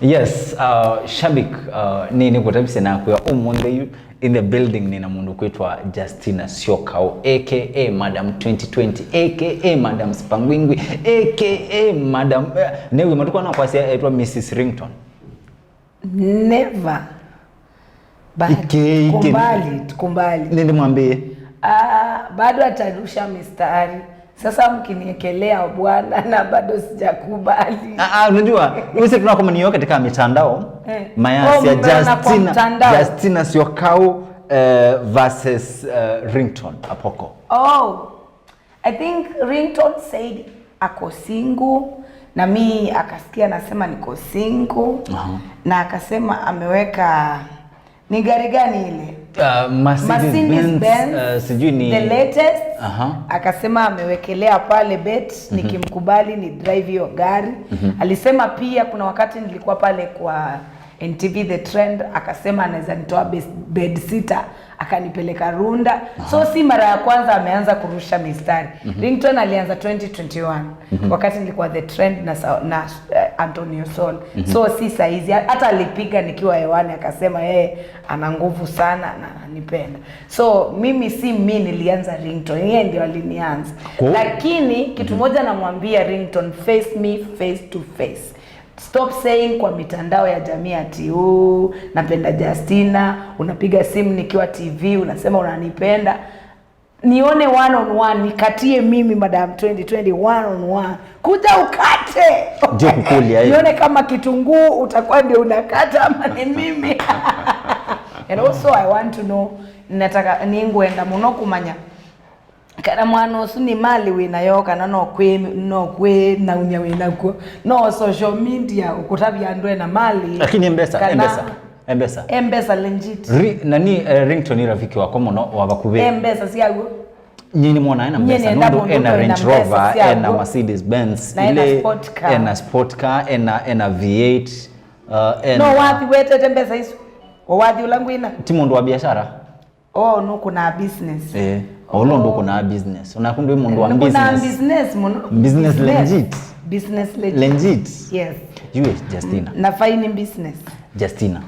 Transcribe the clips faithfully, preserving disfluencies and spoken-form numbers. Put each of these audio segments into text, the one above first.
Yes, uh, Shabik, uh, nĩ nĩkũtavisye nakwĩa ũmũnthĩ yu in the building nĩna mũndũ kwĩtwa Justina Syokau, A K A Madam twenty twenty, A K A Madam Spangwingwi, A K A Madam, eh, nĩwĩ matukũ anakwasya etwa Missus Ringtone. Never. But ikei ikei kumbali, kumbali. Nĩndĩ mwambie. Ah, bado atarusha mistari. Sasa mkiniekelea bwana na bado sijakubali. Ah, ah, unajua, wewe tunakomanio katika mitandao. Eh. Mayasya. Oh, mmeona kwa Justina, mtandao. Justina Syokau, eh, versus, eh, Ringtone Apoko. Oh. I think Ringtone said ako single, na mi akasikia nasema niko single. Aha. Na akasema ameweka, ni gari gani ile? Uh, Mercedes Mercedes Benz, Benz, uh, sijui ni the latest. Aha. Akasema amewekelea pale bet, nikimkubali ni drive hiyo gari. Alisema pia kuna wakati nilikuwa pale kwa N T V The Trend, akasema anaweza nitoa bes-, bed sitter, akanipeleka Runda. So si mara ya kwanza ameanza kurusha mistari. Ringtone alianza twenty twenty-one, wakati nilikuwa The Trend na Sa-, na, eh, Antonio Sol. So si saizi, hata alipiga nikiwa hewani, akasema yeye ana nguvu sana na ananipenda. So mimi si mi nilianza Ringtone, yeye ndio alinianza. Lakini kitu moja namwambia Ringtone, face me face to face. Stop saying kwa mitandao ya jamii ati, "Oh, napenda Justina," unapiga simu nikiwa T V, unasema unanipenda. Nione one on one, nikatie mimi Madam twenty twenty one on one. Kuja ukate. Ndio kukulia, eh. Nione kama kitunguu utakuwa ndio unakata ama ni mimi. And also I want to know, nataka, ningwenda mũno kumanya kana mwana ũsu nĩ mali wĩ nayo, kana no kwĩ, no kwĩnaũnya wĩ nakw'o. No social media ũkũtavya andũ ena mali. Lakini mbesa, kana mbesa, mbesa. Mbesa legit. Ri-, nani, eh, Ringtone nĩ rafiki wakwa mũno wa vakuvĩ. Mbesa syaw'o. Nyie nĩmwona ena mbesa, nũndũ ena Range Rover, ena Mercedes Benz, na ena ile sport car. Ena sport car, ena, ena V eight, uh, ena. No wathi wetete mbesa isu? O wathi ũla ngwĩna? Ti mũndũ wa biashara? Oh, nũkũnaa business. Eh, o ũla ũndũ ũkũnaa business. Onaku ndwĩ mũndũ wa business. Nũkũnaa business mũno. Business legit. Business legit. Legit. Yes. You, Justina. Na fine business. Justina.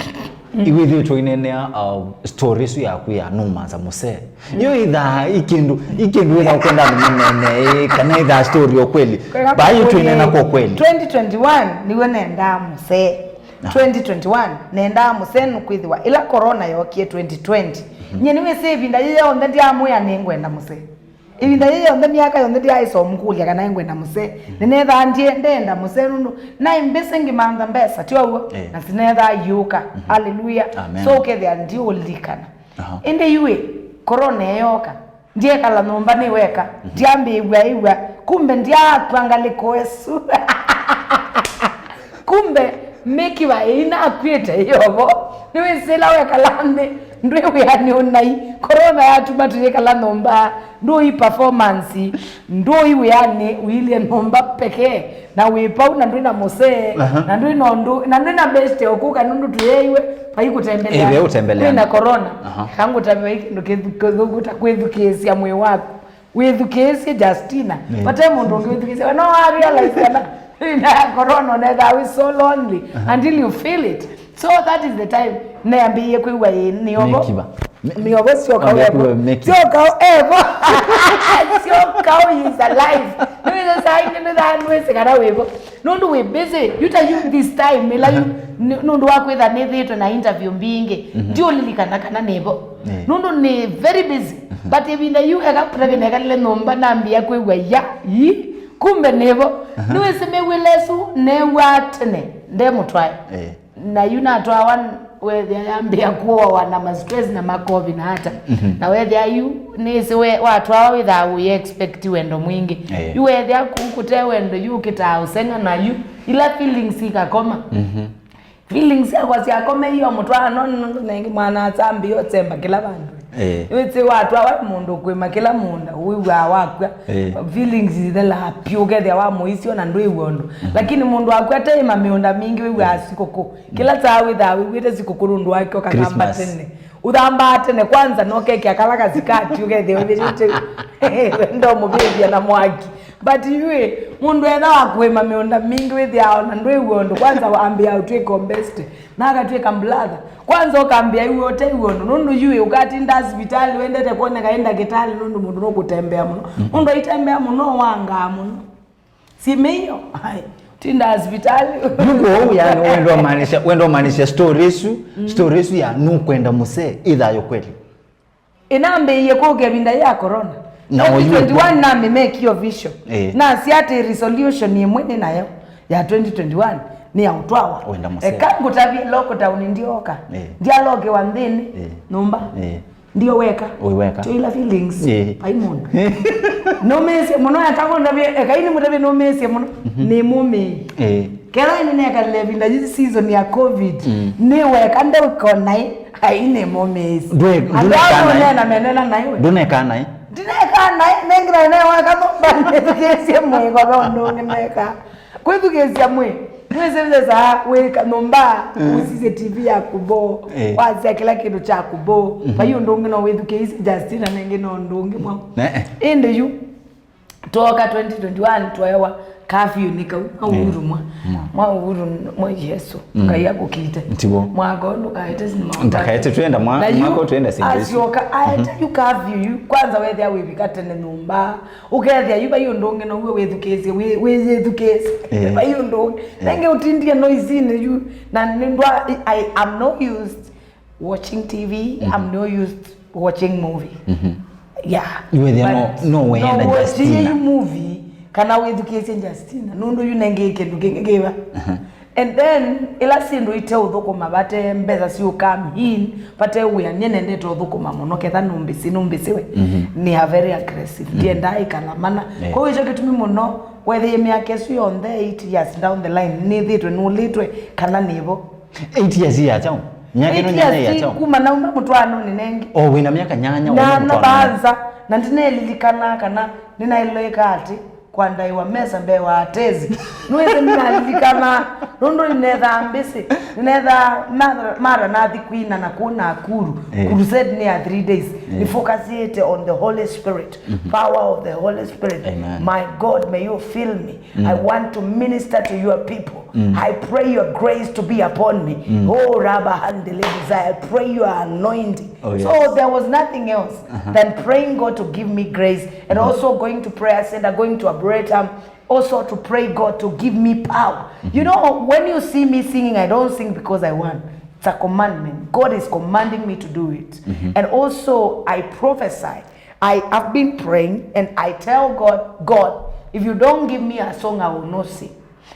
Iwĩthĩtwe inenea, uh, story ĩsu yaku ya numanza mũsee. Yo ithaa ikĩndũ, ikĩndũ ĩtha ũkwenda andũ manene, eh, kana ithaa story o kweli. Bayu twĩnena kwa kweli. Twenty twenty-one nĩw'o nendaa mũsee. Twenty twenty-one, nendaa mũsee nũkwĩthĩwa ĩla corona yookie twenty twenty. Nyie nĩwĩsĩ ĩvinda yĩĩ yonthe ndyaamwĩa nĩngwenda mũsee. Ĩvinda yĩĩ yonthe, myaka yonthe, ndyaaĩsa ũmũkũlya kana nĩngwenda mũsee. Nĩnethaa ndie-, ndenda mũsee nũndũ naĩ mbĩsĩ ngĩmantha mbesa, ti ũw'o? Eh. Na sinethaa iũka. Hallelujah. Amen. So ũkethĩa ndiũlikana. Aha. Ĩndĩ yu ĩ, corona ĩyooka. Ndyekala nyũmba nĩ weka, ndyambĩĩw'a ĩw'a, kumbe ndyaakw'a ngalĩko ĩsu. Kumbe mĩkiva ĩinakw'ĩte ĩyovo. Nĩwĩsĩ ĩla wekala nthĩ, ndwĩ wĩanĩ ũnai. Corona yatuma tũyĩkala nyũmba, ndũi performance, ndũi wĩanĩ, ũilye nyũmba pekee. Na wĩ pau, na ndwĩ na mũsee, aha, na ndwĩ na ũndũ, na ndwĩ na best ũkũka nũndũ tũyeiwe vai kũtembelea. Ĩĩ, ve ũtembelea. Kwĩ na corona. Aha. Kangũtavya vai kĩndũ kĩthu-, kĩthũku ta kwĩthukĩĩsya mwĩĩ waku. Wĩthukĩĩsye Justina. Ĩĩ. Vate mũndũ ũngĩ wĩthukĩĩsye. We no wa realize kana ĩvinda ya corona ũnethaa wĩ so lonely, aha, until you feel it. So that is the time nĩambĩĩe kwĩw'a ĩĩ nĩovo. Mĩkiva. Mĩovo syoka evo. Syoka evo. Syoka is alive. Nĩwĩsĩ saa ingĩ nĩthaa nĩwĩsĩ kana wĩvo. Nũndũ wĩ busy. Yu ta yu this time, ĩla yu, nĩ-, nũndũ wa kwĩtha nĩthĩĩtwe na interview mbingĩ. Mhm. Ndiũlilikana kana nĩvo. Eh. Nũndũ nĩ very busy. Mhm. But ĩvinda yu eka kũtavya nekalile nyũmba nambia kwĩw'a ya, ii, kumbe nĩvo. Aha. Nĩwĩsĩ mĩw'ĩle ĩsu neew'aa tene, nde mũtwae. Eh. Na yu natwawa, wethĩa yambĩa kũawa na ma stress na makovi na ata. Mhm. Na wethĩa yu, nĩsĩ we, watwawa wĩthaa ũyĩ expect wendo mwingĩ. Eh. Yu wethĩa kũu kũte wendo, yu ũkĩtaa ũseng'a na yu, ila feelings ikakoma. Mhm. Feelings syakwa syakoma iyo mũtwaano, nũndũ nengĩ mwana atambĩa ũtemba kĩla vandũ. Eh. Wĩsĩ watwawa mũndũ kwĩma kĩla mũũnda, wĩw'aa wakw'a. Eh. Feelings ithelaa piũ, ũkethĩa wamũisyo na ndwĩw'a ũndũ. Mhm. Lakini mũndũ wakw'a ateĩma mĩũnda mingĩ, wĩw'aa sikũkũ. Kĩla saa wĩthaa wĩw'ĩte sikũkũ nũndũ wake ũkathamba Christmas. Tene. Ũthambaa tene kwanza, na ũkekĩa kala kasikati, ũkethĩa ũvĩtĩte. Wenda ũmũvĩvya na mwaki. But yuĩ, mũndũ etha wa kũĩma mĩũnda mingĩ wĩthĩawa na ndwĩw'a ũndũ, kwanza wambĩa ũtw'ĩka obesity, na akatw'ĩka brother. Kwanza ũkambĩa iwe ũtew'a ũndũ, nũndũ yuĩ ũkatinda sivitalĩ wendete kwoneka ĩ ndakĩtalĩ nũndũ mũndũ nũkũtembea mũno. Mũndũ aitembea mũno wangaa mũno. Si mĩio? Ai, tinda sivitalĩ. Nĩ kwoou, yani, wendo maanisha, wendo maanisha story ĩsu, story ĩsu ya nũkwenda mũsee ĩthayũ kweli. Ĩnambĩĩie kũka ĩvinda ya corona. Na oyu twenty twenty-one namĩmekie official. Eh. Nasya atĩ resolution ĩmwe nĩ nayo ya twenty twenty-one nĩ ya ũtwawa. Wenda mũsee. Eka ngũtavye lockdown ndyoka. Eh. Ndyalokewa nthĩnĩ, eh, nyũmba. Eh. Ndio weka. Ũi weka. Tyo ila feelings. Eh. Ai mũndũ. Nũmĩĩsye mũno, eka ngũtavye, eka ini mũtavye nũmĩĩsye mũno. Mhm. Nĩ mũmĩĩ. Eh. Kethwa nĩnekalile ĩvinda yĩĩ season ya covid, mm, nĩ weka ndeũkona ĩ, ai nĩ mũmĩĩsi. Ndwe-, andũ ndũnekaa ao naĩ. Nena menena naĩ we. Ndũnekaa naĩ. Ndinekaa naĩ, nengĩla neweka nyũmba nĩthukĩĩsye mwĩĩ, kwa ve ũndũ ũngĩ neka. Kwĩthukĩĩsya mwĩĩ, nĩwĩsĩvĩsya saa wĩka nyũmba, mm, ũsisye T V yaku vo, eh, wasya kĩla kĩndũ kyaku vo, mhm, vai ũndũ ũngĩ no wĩthukĩĩsye Justina, nengĩ no ũndũ ũngĩ mwa. Ne. Ĩndĩ yu, Twoka twenty twenty-one tweewa curfew nĩ kau, mwa Uhuru mwa. Mwa. Mwa Uhuru, mwa Yesu. Mm. Ngai akũkite. Ntivo. Mwaka ũyũ ndũkaete sinema. Ndakaete twenda mwa-, na yu mwaka ũyũ twenda sinema isu. Asyoka, aete yu curfew yu, kwanza wethĩa wĩvika tene nyũmba. Ũkethĩa yu vai ũndũ ũngĩ no we wĩthukĩĩsye, wĩ-, wĩyĩthukĩĩsye. Eh. Vai ũndũ ũngĩ. Eh. Nenge ũtindie noisinĩ yu, na nĩndwa, I, I am not used watching T V, mhm, I'm not used watching movie. Mhm. Yeah. Iwethĩa no, but no wenda no watching Justina. Movie, kana wĩthukĩĩsye Justina. Nũndũ yu nengĩ kĩndũ kĩngĩ kĩva. Aha. And then, ila syĩndũ ite ũthũkũma, vate mbesa siũ come in, vate wĩa, nyie nendete ũthũkũma mũno, ketha nũmbĩsĩ, nũmbĩsĩwe. Mhm. Nĩ a very aggressive. Mhm. Ndiendaa ĩkala mana. Yeah. Kwa hiyo, kĩtumi mũno, wethĩe mĩaka ĩsu yonthe, eight years down the line, nĩthĩtwe nũlĩtwe, kana nĩvo. Eight years ya kyaũ? Myaka ĩno nyanya ya kyaũ? Eight years kuma nauma mũtwaanonĩ nengĩ. O wĩna myaka nyanya, na ũna mũtwaanonĩ. Naanza, na ndinelilikana kana nĩnaĩlĩka atĩ kwandaĩwa mesa mbee wa atezi. Nĩwĩsĩ ndinalilikana, nũndũ nĩnethaa mbĩsĩ, nĩnethaa mara, mara nathi kwina na kũu Nakuru. Eh. Crusade nĩ ya three days. Eh. Nĩfocusĩte on the Holy Spirit, mhm, power of the Holy Spirit. Amen. My God, may you fill me. Mm. I want to minister to your people. Mm. I pray your grace to be upon me. Mm. Oh, Rabba Handele Desire, I pray your anointing. Oh, yes. So there was nothing else, uh-huh, than praying God to give me grace and, mm-hmm, also going to prayer center, going to Arboretum, also to pray God to give me power. Mm-hmm. You know, when you see me singing, I don't sing because I want. It's a commandment. God is commanding me to do it. Mm-hmm. And also, I prophesy. I have been praying and I tell God, "God, if you don't give me a song, I will not sing.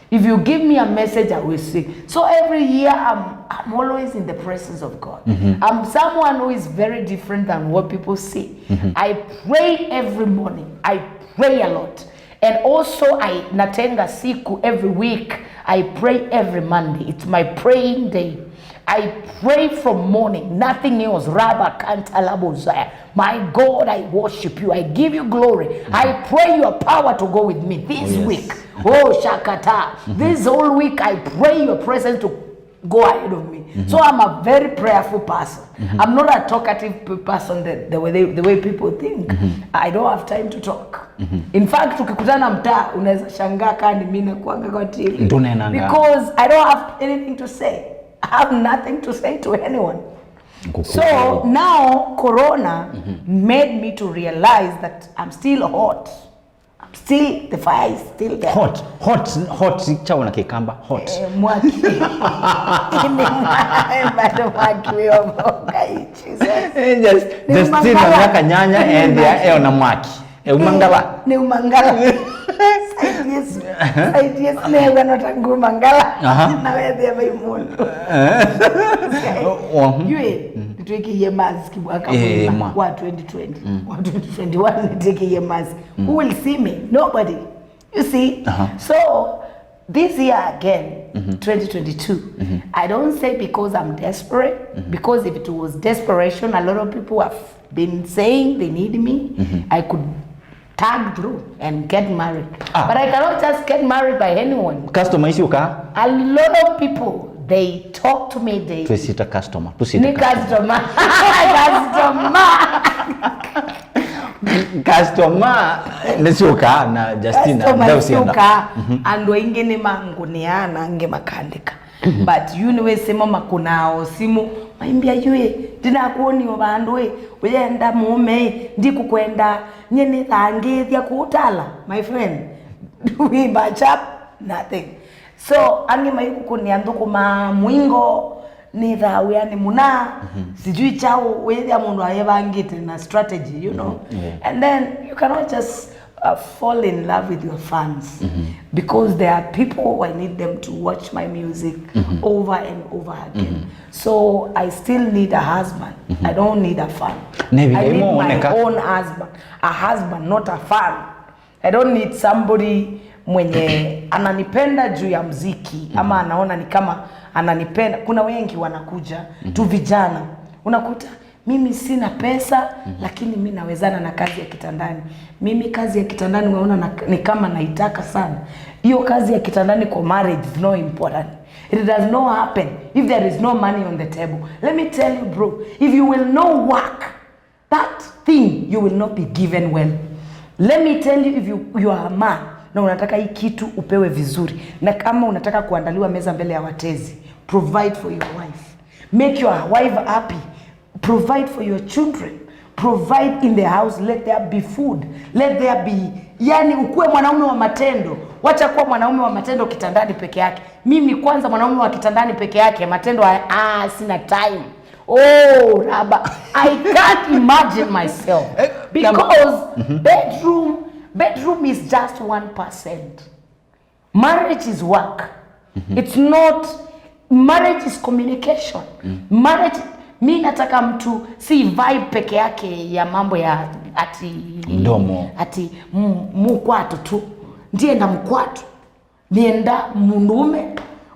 If you give me a message, I will sing." So every year, I'm, I'm always in the presence of God. Mm-hmm. I'm someone who is very different than what people see. Mm-hmm. I pray every morning. I pray a lot. And also, I natenga siku every week. I pray every Monday. It's my praying day. I pray from morning, nothing else. Rabba Kanta Labozaya. My God, I worship you. I give you glory. I pray your power to go with me this week. Oh, yes. Oh, Shakata. Mm-hmm. This whole week, I pray your presence to go ahead of me. Mm-hmm. So I'm a very prayerful person. Mm-hmm. I'm not a talkative p-, person the, the way they, the way people think. Mm-hmm. I don't have time to talk. Mm-hmm. In fact, tukikutana mtaa, unaweza shangaa kaa ni mimi nakuanga kwa T V. Ndunenanga. Because I don't have anything to say. I have nothing to say to anyone. Ngũkũ. So now corona, mm-hmm, made me to realize that I'm still hot. I'm still, the fire is still there. Hot, hot, hot, kyaũ na Kĩkamba, hot. Eh, mwaki. Ini mwa-, bado mwaki wĩ o vo, Ngai, Jesus. Eh, just, nĩ Justina, umangala. Myaka nyanya, and ya, eo na mwaki. E, umangala. Nĩ umangala. Saidi Yesu. Saidi Yesu, nĩ wena tangu umangala. Aha. Na wethĩa vai mũndũ. Eh. Okay. Oh, mhm. Yue, mm, nĩtwĩkĩie mask mwaka, eh, mũima mwa. Wa twenty twenty. Mm. Wa twenty twenty-one, nĩtwĩkĩie mask. Mm. Who will see me? Nobody. You see? Uh-huh. So, this year again, mm-hmm, twenty twenty-two, mm-hmm, I don't say because I'm desperate, mm-hmm, because if it was desperation, a lot of people have been saying they need me. Mm-hmm. I could tag through and get married. Ah. But I cannot just get married by anyone. Customer issue ka? A lot of people, they talk to me, they... Twĩsĩta customer. Tũsĩta customer. Nĩ customer. Customer. Customer nĩsyũkaa na Justina, Customer ndeũsienda. Syũkaa, andũ aingĩ nĩmangũnĩaa na angĩ makandĩka. But yu nĩwĩsĩ mo makũnaa o simũ, maimbĩa, "Yu ĩ, ndinakwoni o vandũ ĩ, ũyenda mũũme ĩ, ndikũkwenda, nyie nĩthangĩĩthya kũũtala, my friend." We match up, nothing. So angĩ maikũkũnĩa nthũkũma mwingo, nĩthaa wĩanĩ mũna, sijui kyaũ, wĩthĩa mũndũ ayĩvangĩte na strategy, you know. And then you cannot just uh, fall in love with your fans, because there are people who I need them to watch my music over and over again. So I still need a husband. I don't need a fan. Na ĩvinda I need ĩmwe my woneka- own husband, a husband, not a fan. I don't need somebody mwenye ananipenda juu ya mziki ama anaona ni kama ananipenda. Kuna wengi wanakuja tu, vijana, unakuta, "Mimi sina pesa, lakini mi nawezana na kazi ya kitandani. Mimi kazi ya kitandani waona na, ni kama naitaka sana." Hiyo kazi ya kitandani kwa marriage is no important. It does not happen if there is no money on the table. Let me tell you, bro, if you will not work, that thing you will not be given well. Let me tell you, if you, you are a man na unataka hii kitu upewe vizuri, na kama unataka kuandaliwa meza mbele ya watezi, provide for your wife. Make your wife happy. Provide for your children. Provide in the house. Let there be food. Let there be, yani, ukuwe mwanaume wa matendo. Wacha kuwa mwanaume wa matendo kitandani peke yake. Mimi kwanza, mwanaume wa kitandani peke yake, matendo haya, ah, sina time. Oh, raba. I can't imagine myself. Because bedroom, bedroom is just one percent. Marriage is work. It's not, marriage is communication. Marriage, mi nataka mtu, si vibe peke yake ya mambo ya ati Mdomo. Ati m- mũkwatũ tu. Ndienda mũkwatũ. Nienda mũndũũme,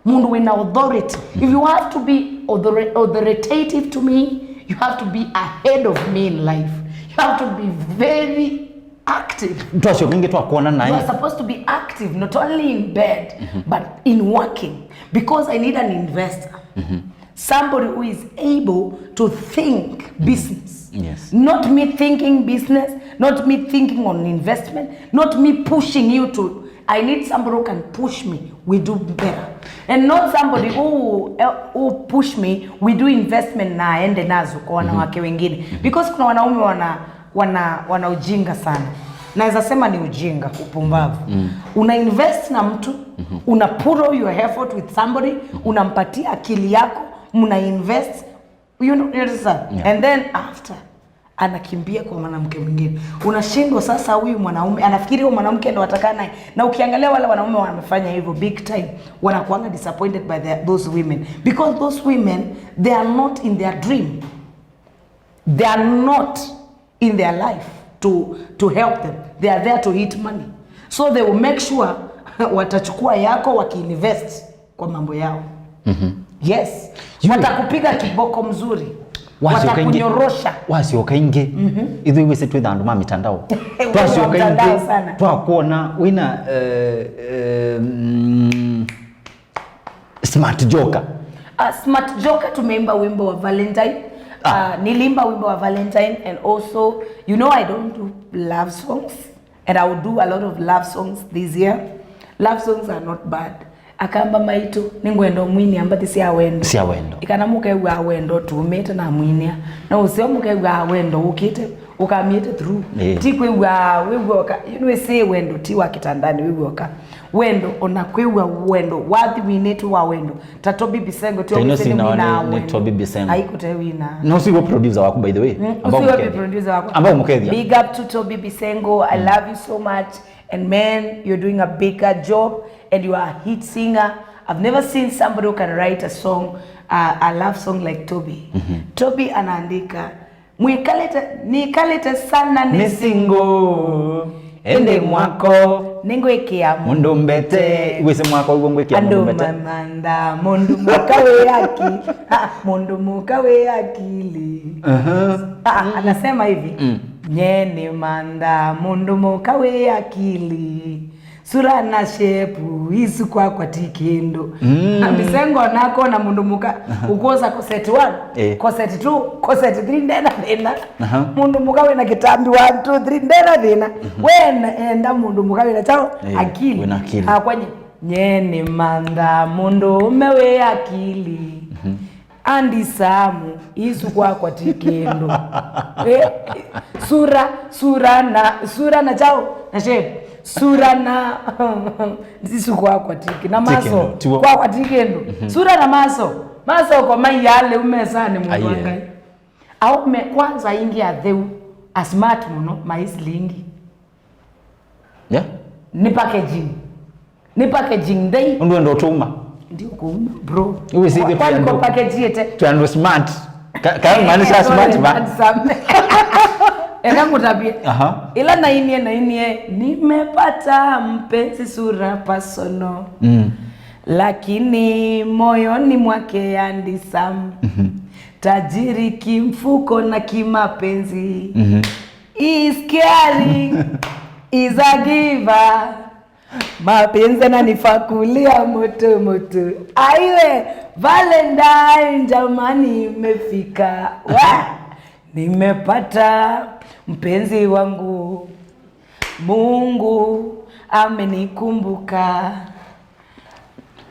mũndũ wĩna authority. If you have to be authori- authoritative to me, you have to be ahead of me in life. You have to be very active. Twasyoka ĩngĩ twakuona You are naĩ. Supposed to be active, not only in bed, but in working. Because I need an investor. Somebody who is able to think business. Yes. Not me thinking business, not me thinking on investment, not me pushing you to. I need somebody who can push me. We do better. And not somebody who, uh, who push me, we do investment na aende nazo kwa wanawake wengine. Because kuna wanaume wana, wana, wana ujinga sana. Naweza sema ni ujinga, upumbavu. Una invest na mtu, una put all your effort with somebody, unampatia akili yako, mna invest, you know, you understand? Yeah. And then after, anakimbia kwa mwanamke mwingine. Unashindwa sasa, huyu mwanaume anafikiri huyo mwanamke ndo atakaa naye. Na ukiangalia wale wanaume wamefanya hivyo big time, wanakuanga disappointed by the, those women, because those women, they are not in their dream, they are not in their life to, to help them. They are there to eat money, so they will make sure watachukua yako wakiinvest kwa mambo yao. Yes. Yule- Watakupiga kiboko mzuri. Wasyoka ĩngĩ- Watakunyorosha. Wasyoka ĩngĩ. Ithuĩ wĩsĩ twĩtha andũ ma mitandao. Wa mitandao sana. Twakuona wĩna eh, eh, mm, Smart Joker. Uh, Smart Joker tumeimba wimbo wa Valentine. Uh, niliimba wimbo wa Valentine, and also, you know, I don't do love songs, and I will do a lot of love songs this year. Love songs are not bad. Akamba maitũ, nĩngwenda ũmwinia mbathi sya wendo. Sya wendo. Ĩkana mũkew'a wendo tumĩte na mwinia. Na ũseo mũkew'a wendo ũkĩte, ũkamĩte through. Ĩĩ. Ti kwĩw'a wĩw'oka, you know, say wendo ti wa kitandani wĩw'oka. Wendo, ona kwĩw'a wendo, wathi winĩtwe wa wendo. Ta Toby Bisengo, ti Taino wĩsĩ sinawa nĩwinaa nĩ, nĩ wendo. Toby Bisengo. Aikũte wina. No, si producer waku, by the way. Mm, Amba usiwe ũmũkethia. Producer wako. Amba ũmũkethia. Big up to Toby Bisengo. I love you so much. And man, you're doing a bigger job and you are a hit singer. I've never seen somebody who can write a song, uh, a love song like Toby. Toby anaandika, "Mwĩkalĩte, nĩkalĩte sana nĩ Nĩ single. Ĩndĩ mwako. Nĩngwĩkĩa Mũndũ mbete. Wĩsĩ mwako ũguo ngwĩkĩa mũndũ Andũ mbete. mamantha mũndũ mũka wĩ aki. Ah, mũndũ mũka wĩ akili." Aha. Ah, anasema hivi, "Nye nĩ mantha mũndũ mũka wĩ akili. Sura na shepu isu kwakwa ti kĩndũ. Mm. Mbisengo nako na mũndũ mũka ũkwosa koseti one, eh, koseti two, koseti three, ndena thĩna. Aha. Mũndũ mũka wĩna kĩtambi one, two, three, ndena thĩna. Mhm. Wena enda mũndũ mũka wĩna chao, eh, akili. Wĩna akili. Akwa nye, nye nĩ mantha mũndũ ũme wĩ akili. Mhm. Andisamu, isu kwakwa ti kĩndũ. Eh, sura, sura na, sura na chao, na shape. Sura na, isu kwakwa ti kĩ-, na ti maso, kĩndũ, tiwo. Kwakwa ti kĩndũ. Mhm. Sura na maso, maso kwa mai yale umesani mũndũ wa Ngai. Aye. Aume kwanza ingi atheu, a smart mũno, maisilingi. Yeah. Nĩ packaging. Nĩ packaging thei. Ũndũ wenda ũtũma. Ndi ũkũuma, bro. Iwe sisi kwani kwa package yete. Tu andũ smart. Ka, ka maana sha smart ba. Handsome. Eka ngũtavye. Aha. Ila nainie, nainie, nimepata mpenzi sura personal. Mm. Lakini moyoni mwake handsome. Mhm. Tajiri kimfuko na kimapenzi. Mhm. Is caring, is a giver. Mapenzi yananipakulia moto moto. Aiwe, Valentine jamani imefika. Wa! Nimepata mpenzi wangu. Mungu amenikumbuka.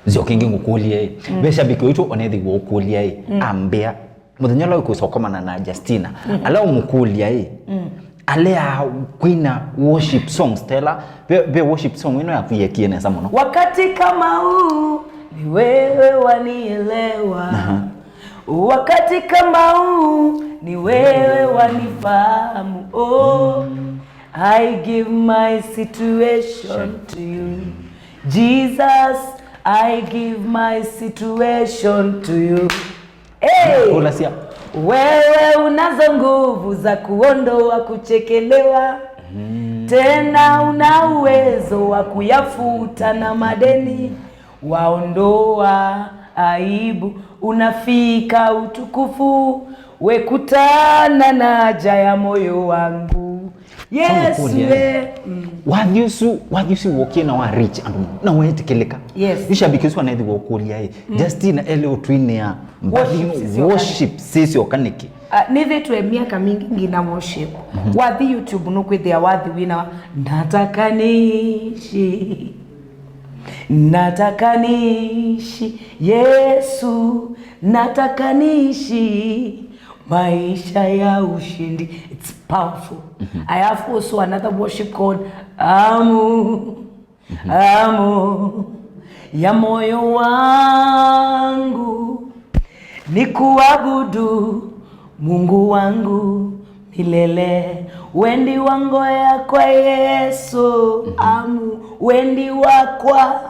Nzioke ĩngĩ ngũkũlye ĩ. Mm. Ve shabiki waitũ onethĩiwe ũkũlya ĩ. Mm. Ambĩa. Mũthenya ũla wĩkwĩsa ũkomana na Justina. Mm. Ala ũmũkũlya ĩ. Mm. Alea kwina worship songs tela. Ve, ve worship song ĩno yaku yekie nesa mũno. Wakati kama huu, ni wewe wanielewa. Aha. Wakati kama huu, ni wewe wanifahamu. Oh. Mm. I give my situation to you. Jesus, I give my situation to you. Hey! Ulasia. Wewe unazo nguvu za kuondoa kuchekelewa. Mm. Tena una uwezo wa kuyafuta na madeni. Waondoa aibu, unafika utukufu, wekutana na haja ya moyo wangu. Yesu, eh. Mm. Wathi ũsu, wathi ũsu wokie na wa reach andũ mũno, na wetĩkĩlĩka. Yes. Ishabiki ũsu anethĩwa ũkũlya ĩ. Mm. Justina ele ũtwinĩa mbathi ino worship sisyoka nĩkĩ? Ah, nĩthĩtwe myaka mingĩ ngina worship. Mhm. Wathi YouTube nũkwĩthĩa wathi wina wa, nataka niishi. Nataka niishi, Yesu, nataka niishi maisha ya ushindi. It's powerful. Mhm. I have also another worship called Amu, mhm, Amu ya moyo wangu ni kuabudu Mungu wangu milele. Wendi wa ngoo yakwa Yesu, mhm, Amu, wendi wakwa,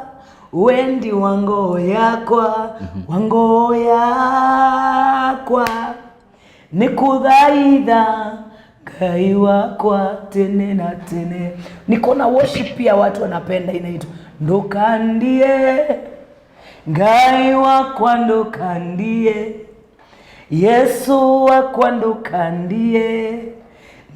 wendi wa ngoo yakwa, mhm, wa ngoo yakwa. Nĩ kũthaitha Ngai wakwa tene na tene. Niko na worship pia watu wanapenda inaitwa Ndũkandie. Ngai wakwa ndũkandie. Yesu wakwa ndũkandie,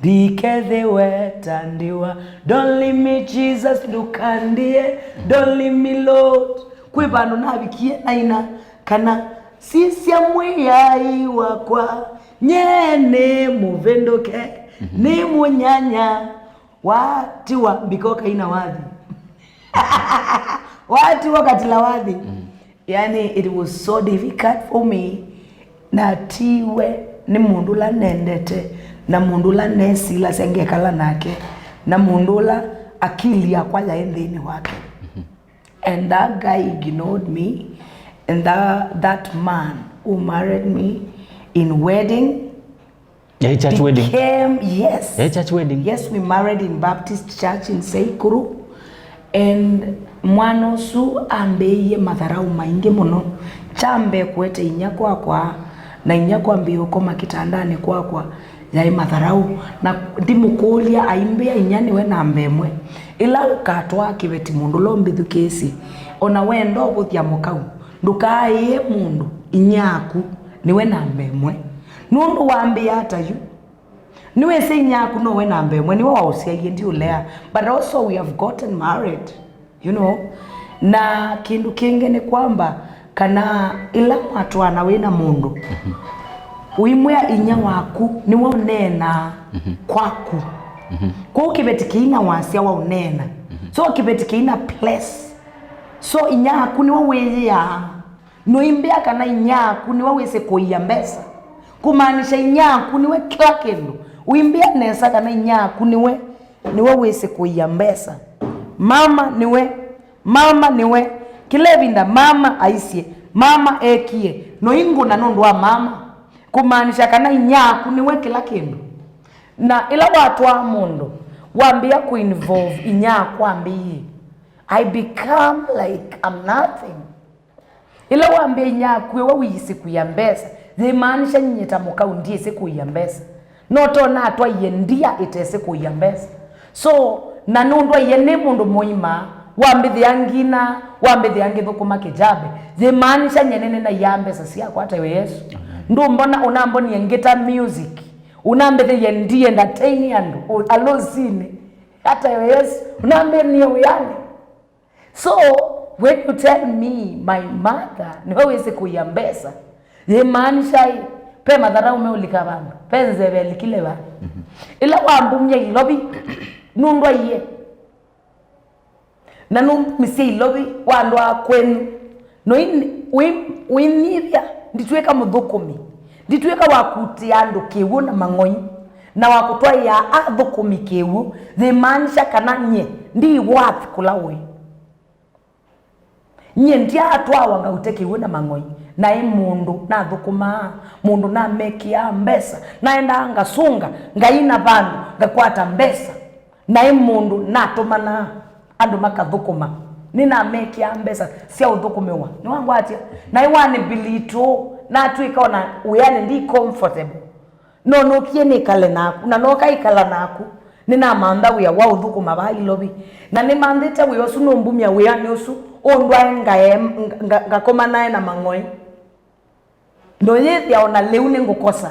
ndikethĩwe ta ndiwa. Don't leave me, Jesus, ndũkandie. Don't leave me, Lord. Kwĩ vandũ navikie naina kana, sisya Mwĩai wakwa, nye nĩ mũvĩndũke, mhm, nĩ mũnyanya. Watiwa mbikoka ina wathi. Watiwa katila wathi. Mm. Yani, it was so difficult for me. Natiwe nĩ mũndũ ũla nendete, na mũndũ ũla nesilasya ngekala nake, na mũndũ ũla akili yakwa yaĩ nthĩnĩ wake. Mhm. And that guy ignored me, and that, that man who married me in wedding, yaĩ church wedding? Became, yes. Yaĩ church wedding? Yes, we married in Baptist Church in Seikuru. And mwana ũsu ambĩĩie matharaũ maingĩ mũno. Kya mbee kũete inyia kwakwa, na inyia kwambĩĩa ũkoma kĩtandanĩ kwakwa, yaĩ matharaũ. Na ndimũkũlya aimbĩa inyia nĩwe namba ĩmwe. Ĩla ũkatwaa kĩveti mũndũ ũla ũmbĩthukĩĩsye, o na wenda ũkũthya mũkau, ndũkaaĩe mũndũ inyia aku nĩwe namba ĩmwe. Nũndũ wambĩa ata yu? Nĩwĩsĩ inyia aku nowe namba ĩmwe, nĩwe waũsyaie, ndiũlea. But also we have gotten married. You know, na kĩndũ kĩngĩ nĩ kwamba kana ĩla mwatwaana wĩ na mũndũ, ũimwĩa inyia waku nĩwe ũneenaa kwaku. Kwoou kĩveti kĩina wasya wa ũneena. So kĩveti kĩina place. So inyia waku nĩwe wĩyĩaa. Noimbĩa kana inyia waku nĩwe wĩsĩ kũia mbesa. Kumaanisha inyia waku nĩwe kĩla kĩndũ. Ũimbĩa nesa kana inyia waku nĩwe nĩwe wĩsĩ kũia mbesa. Mama nĩwe, mama nĩwe, kĩla ĩvinda mama aisye, mama ekie, noingũna nũndũ wa mama. Kumaanisha kana inyia waku nĩwe kĩla kĩndũ. Na ĩla watwaa mũndũ, wambĩĩa kũinvolve inyia waku ambĩie, I become like I'm nothing. Ĩla wambĩa inyia waku we wĩsĩ kũia mbesa, yĩmaanisha nyie ta mũkau ndyĩsĩ kũia mbesa. No to natwaie ndia ĩtesĩ kũia mbesa. So, na nũndwaie nĩ mũndũ mũima, wambĩthĩa ngina, wambĩthĩa ngĩthũkũma kĩjabe, yĩmaanisha nyie nĩnĩnaiaa mbesa syakwa, ata we Yesu. Ndũmbona ũnambonie ngĩta music, ũnambĩthĩie ndi entertain andũ, ũ-, alosinĩ, ata we Yesu, ũnambĩnie wĩanĩ. So, when you tell me my mother nĩwe wĩsĩ kũia mbesa, yĩmaanisha ĩ, pe matharau meũlika vandũ, pe nzeve ĩlikile va. Ĩla wambumya ilovi, nũndwaie. Na nũmbumisye ilovi, wandwaa kwenyu. No ũinyivya, nditw'ĩka mũthũkũmi, nditw'ĩka wa kutĩa andũ kĩw'ũ na mang'oi, na wa kũtwaĩa athũkũmi kĩw'ũ, yĩmaanisha kana nyie ndi worth kũla ũĩ. Nyie ndyaatwawa ngaute kĩw'ũ na mang'oi, naĩ mũndũ nathũkũmaa, mũndũ namekĩaa mbesa, naendaa ngasũnga, ngaina vandũ, ngakwata mbesa, naĩ mũndũ natũmanaa andũ makathũkũma, nĩnamekĩaa mbesa sya ũthũkũmĩwa, nĩwangwatya, naĩ wanĩ mbilitũ, natw'ĩka ona wĩanĩ ndi comfortable. No nũkie nĩkale naku, na noka ĩkala naku, nĩnamantha wĩa wa ũthũkũma vaa ilovi. Na nĩmanthĩte wĩa ũsu nũmbumya wĩanĩ ũsu, ũndwae ngae, nga-, ngakoma nae na mang'oi. Noyĩthĩa ona lĩu nĩngũkosa.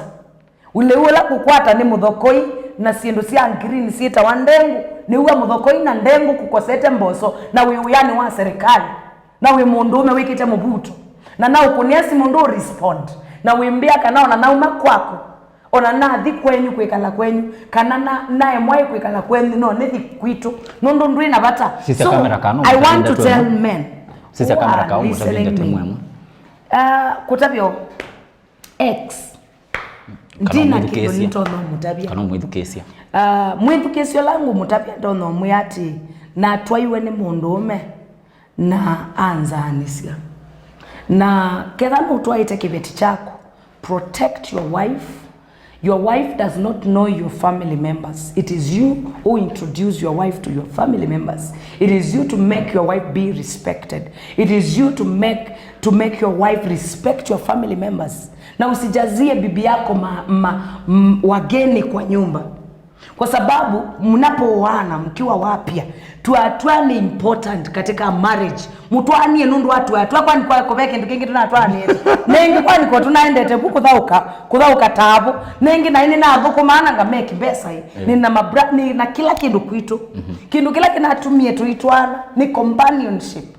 Lĩu ũla kũkwata nĩ mũthokoi, na syĩndũ sya green syĩtawa ndengũ, nĩw'a mũthokoi na ndengũ kũkosete mboso, na wĩ wĩanĩ wa serikali. Na wĩ mũndũũme wĩkĩte mũvuto, na naũkũnĩa simũ ndũ respond, na wĩmbĩa kana ona nauma kwaku, ona nathi kwenyu kwĩkala kwenyu, kana na, naemwa ĩ kwĩkala kwenyu, no nĩthi kwitũ, nũndũ ndwĩ na vata. Sisya. So, kamera kana I want to ũmũtavye tell men sisya who kamera are kana ũmũtavye listening ndeto me. Ĩmwe ĩmwe. Ah, kũtavya o ex. Kana ndina kĩndũ ũmwĩthukĩĩsya. Nĩndonya ũmũtavya. Kana ũmwĩthukĩĩsya. Ah, mwĩthukĩĩsya ũla ngũmũtavya ndonya ũmwĩa atĩ natwaiwe nĩ mũndũũme na anzaanĩsya. Na ketha nũtwaĩte kĩveti kyaku, protect your wife. Your wife does not know your family members. It is you who introduce your wife to your family members. It is you to make your wife be respected. It is you to make, to make your wife respect your family members. Na usijazie bibi yako ma, ma, m, wageni kwa nyumba. Kwa sababu mnapooana mkiwa wapya, tuatua ni important katika marriage. Mũtwaanie nũndũ wa tuatua, kwani kwa kũve kĩndũ kĩngĩ tũnatwaanĩte. Nengĩ kwani kwa tũnaendete vu kũthaũka, kũthaũka tavo. Nengĩ naĩ nĩnathũkũmaa na ngameki mbesa ĩ. Eh. Nĩ na mabra, nĩ na kĩla kĩndũ kwitũ. Mhm. Kĩndũ kĩla kĩnatumie tũitwaana nĩ companionship.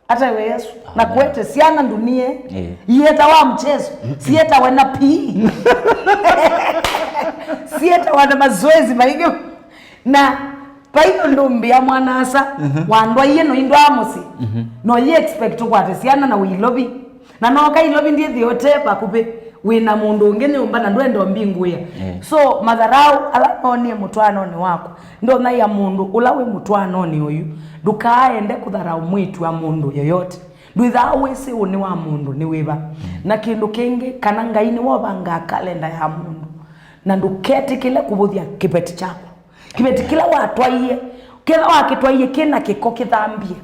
Ata we Yesu. Na amen. Kuete syana ndunie. Eh. Ietawa mchezo. Sietawa na P E. Sietawa na mazoezi maingi. Na vai ũndũ mbĩa mwana-a-asa, mhm, wandwaie no indwaa mũsyĩ. Mhm. No yi expect ũkwate syana na wĩ ilovi. Na noka ilovi ndithi ote vakuvĩ. Wĩ na mũndũ ũngĩ nyũmba na ndwenda ũmbingũĩa. Eh. So, matharau ala noonie mũtwaanonĩ waku, ndonyaia mũndũ ũla wĩ mũtwaanonĩ ũyu, ndũkaaende kũtharaũ mwĩĩtu wa mũndũ yoyote. Ndwĩthaa wĩsĩ ũnĩ wa mũndũ nĩ wĩva. Mm. Na kĩndũ kĩngĩ, kana Ngai nĩwe ũvangaa kalenda ya mũndũ. Na ndũketĩkĩle kũvũthya kĩveti kyaku. Kĩveti kĩla watwaie, kĩla wakĩtwaie kĩna kĩko kĩthambie.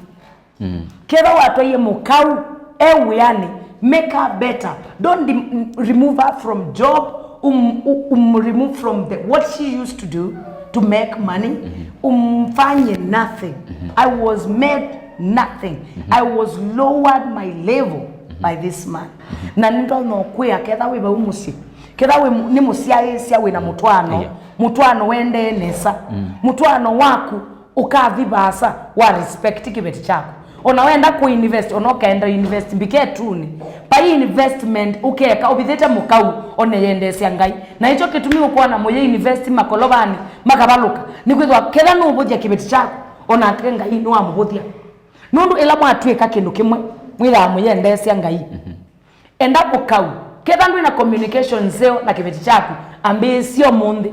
Mm. Ketha watwaie mũkau e wĩanĩ, make her better. Don't dem-, remove her from job, um, um, remove from the, what she used to do to make money. Mm-hmm. Umfanye nothing. Mm-hmm. I was made nothing. Mm-hmm. I was lowered my level, mm-hmm, by this man. Mm-hmm. Na nĩndonya kwĩa ketha wĩ vau mũsyĩ. Ketha wĩ mu-, nĩ mũsyaĩĩsya wĩ na mũtwaano. Yeah. Mũtwaano wendee nesa. Mm. Mũtwaano waku Ũkathi vaasa wa respect kĩveti kyaku. Ona wenda kũ invest, ona ũkaenda invest mbike tuni. Pai investment ũkeka ũvithĩte mũkau, ona yendeesya Ngai. Na ĩkyo kĩtumi ũkwona mũyĩ invest makolovanĩ makavalũka. Nĩkwĩthwa ketha nũũvũthya kĩveti kyaku, onake Ngai nĩwamũvũthya. Nũndũ ĩla mwatw'ĩka kĩndũ kĩmwe, mwĩthaa mũyendeesya Ngai. Enda ũkau. Ketha ndwĩ na communication nzeo na kĩveti kyaku, ambĩĩsya ũmũnthĩ.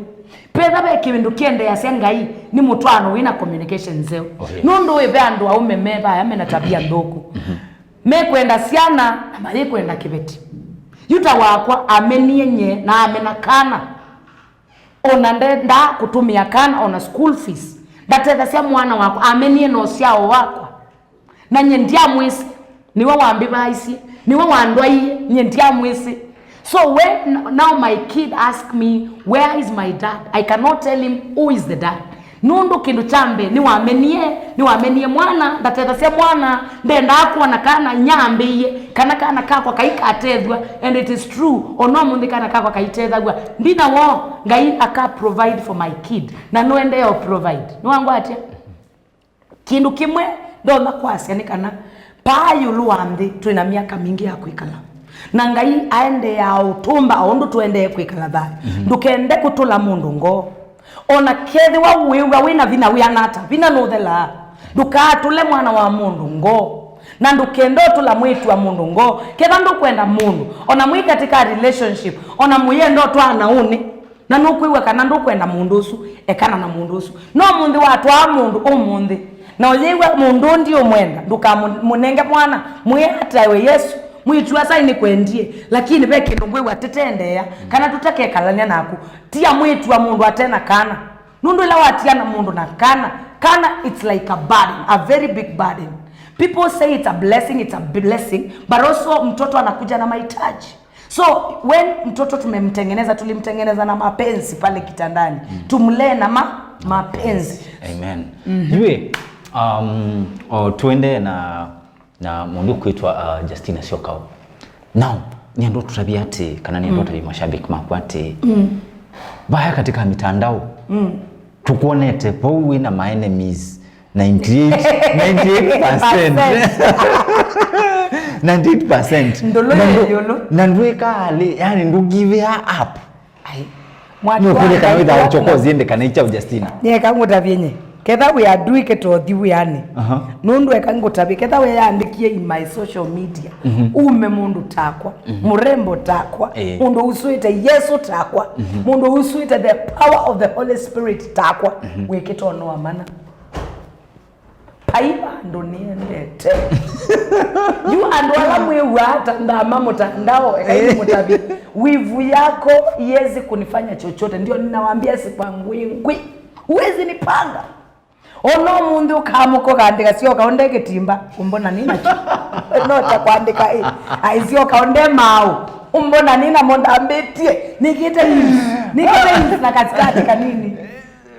Petha ve kĩndũ kĩendeeasya Ngai, nĩ mũtwaano wĩ na communication nzeo. Oh, yes. Nũndũ wĩ ve andũ aũme me vaya me na tabia nthũku. Mekwenda syana na mayĩkwenda kĩveti. Yuta wakwa amenie nye na amena kana. Ona ndendaa kũtũmĩa kana ona school fees. Ndatethasya mwana wakwa, amenie na ũsyao wakwa. Na nye ndyamwĩsĩ, nĩwe wambĩvaisye, nĩwe wandwaie, nye ndyamwĩsĩ. So when now my kid ask me, "Where is my dad?" I cannot tell him who is the dad. Nũndũ kĩndũ kya mbee, nĩwamenie, nĩwamenie mwana, ndatethasya mwana, ndendaa kwona kana nyambĩie, kana kana kakwa kaikatethw'a, and it is true, ona ũmũnthĩ kana kakwa kaitethaw'a. Ndina woo, Ngai aka provide for my kid, na nũendee o provide. Nĩwangwatya? Kĩndũ kĩmwe ndonya kwasya nĩ kana, paa ĩũlũ wa nthĩ twĩ na myaka mingĩ ya kwĩkala, na Ngai aendeeaa ũtũmba o ũndũ tũendee kwĩkala thayũ. Ndũkende kũtũla mũndũ ngoo. O na kethĩwa wĩw'a wĩ na vinya wĩana ata, vinya nũthelaa. Ndũkaatũle mwana wa mũndũ ngoo, na ndũkende ũtũla mwĩĩtu wa mũndũ ngoo. Ketha ndũkwenda mũndũ, o na mwĩ katika relationship, o na mũyenda ũtwaana ũnĩ, na nũkwĩw'a kana ndũkwenda mũndũ ũsu, ekana na mũndũ ũsu. No ũmũnthĩ watwaa mũndũ ũmũnthĩ, na ũyĩw'a mũndũ ũũ ndiũmwenda, ndũkamũnenge mwana, mwĩe ataĩwe Yesũ, mwĩĩtu asa nĩkwendie, lakini ve kĩndũ ngwĩw'a tĩtendeea, kana tũtakekalany'a naku. Tia mwĩĩtu wa mũndũ ate na kana. Nũndũ ĩla watiana mũndũ na kana, kana it's like a burden, a very big burden. People say it's a blessing, it's a blessing, but also mtoto anakuja na mahitaji. So when mtoto tumemtengeneza, tulimtengeneza na mapenzi pale kitandani. Tumlee na ma, mapenzi. Amen. Yue, um, o, tuende na, na mũndũ kwĩtwa, uh, Justina Syokao. Now, nĩenda ũtũtavye atĩ, kana nĩenda ũtavye mashabiki maku atĩ, vaya katika mitandao, tũkwonete vau wĩ na ma enemies ninety-eight, ninety-eight percent. Ninety-eight percent. Ndũlũ na ndũ-, ĩũlũ. Na ndwĩkaa lĩ, yani ndũ give up. Ai. Nĩ ũkũlye kana wĩthaa ũchokozi ende kana icha Justina. Nyeka ngũtavye nye. Ketha wĩ adui kĩtothi wĩanĩ. Aha. Nũndũ eka ngũtavye, ketha wĩyandĩkie in my social media. Ume mũndũ takwa, mũrembo takwa, mũndũ uswĩte Yesũ takwa, mũndũ uswĩte the power of the Holy Spirit takwa, wĩkĩtono wa mana. Pai vandũ nĩendete. Yu andũ ala mwĩw'aa ta ndama mũtandao, ekai mũtavye. Wivu yako iwezi kunifanya chochote. Ndio ninawaambia sipangwingwi. Huwezi nipanga. Ona ũmũnthĩ ũkamũka ũkaandĩka syoka ũnde kĩtimba, ũmbona nĩ nakyo. No ta kwandĩka ĩ, aisyoka ũnde maaũ, ũmbona nĩ namo ndambĩtie. Nĩkĩte hivi, nĩkĩte hivi na katikati kanini.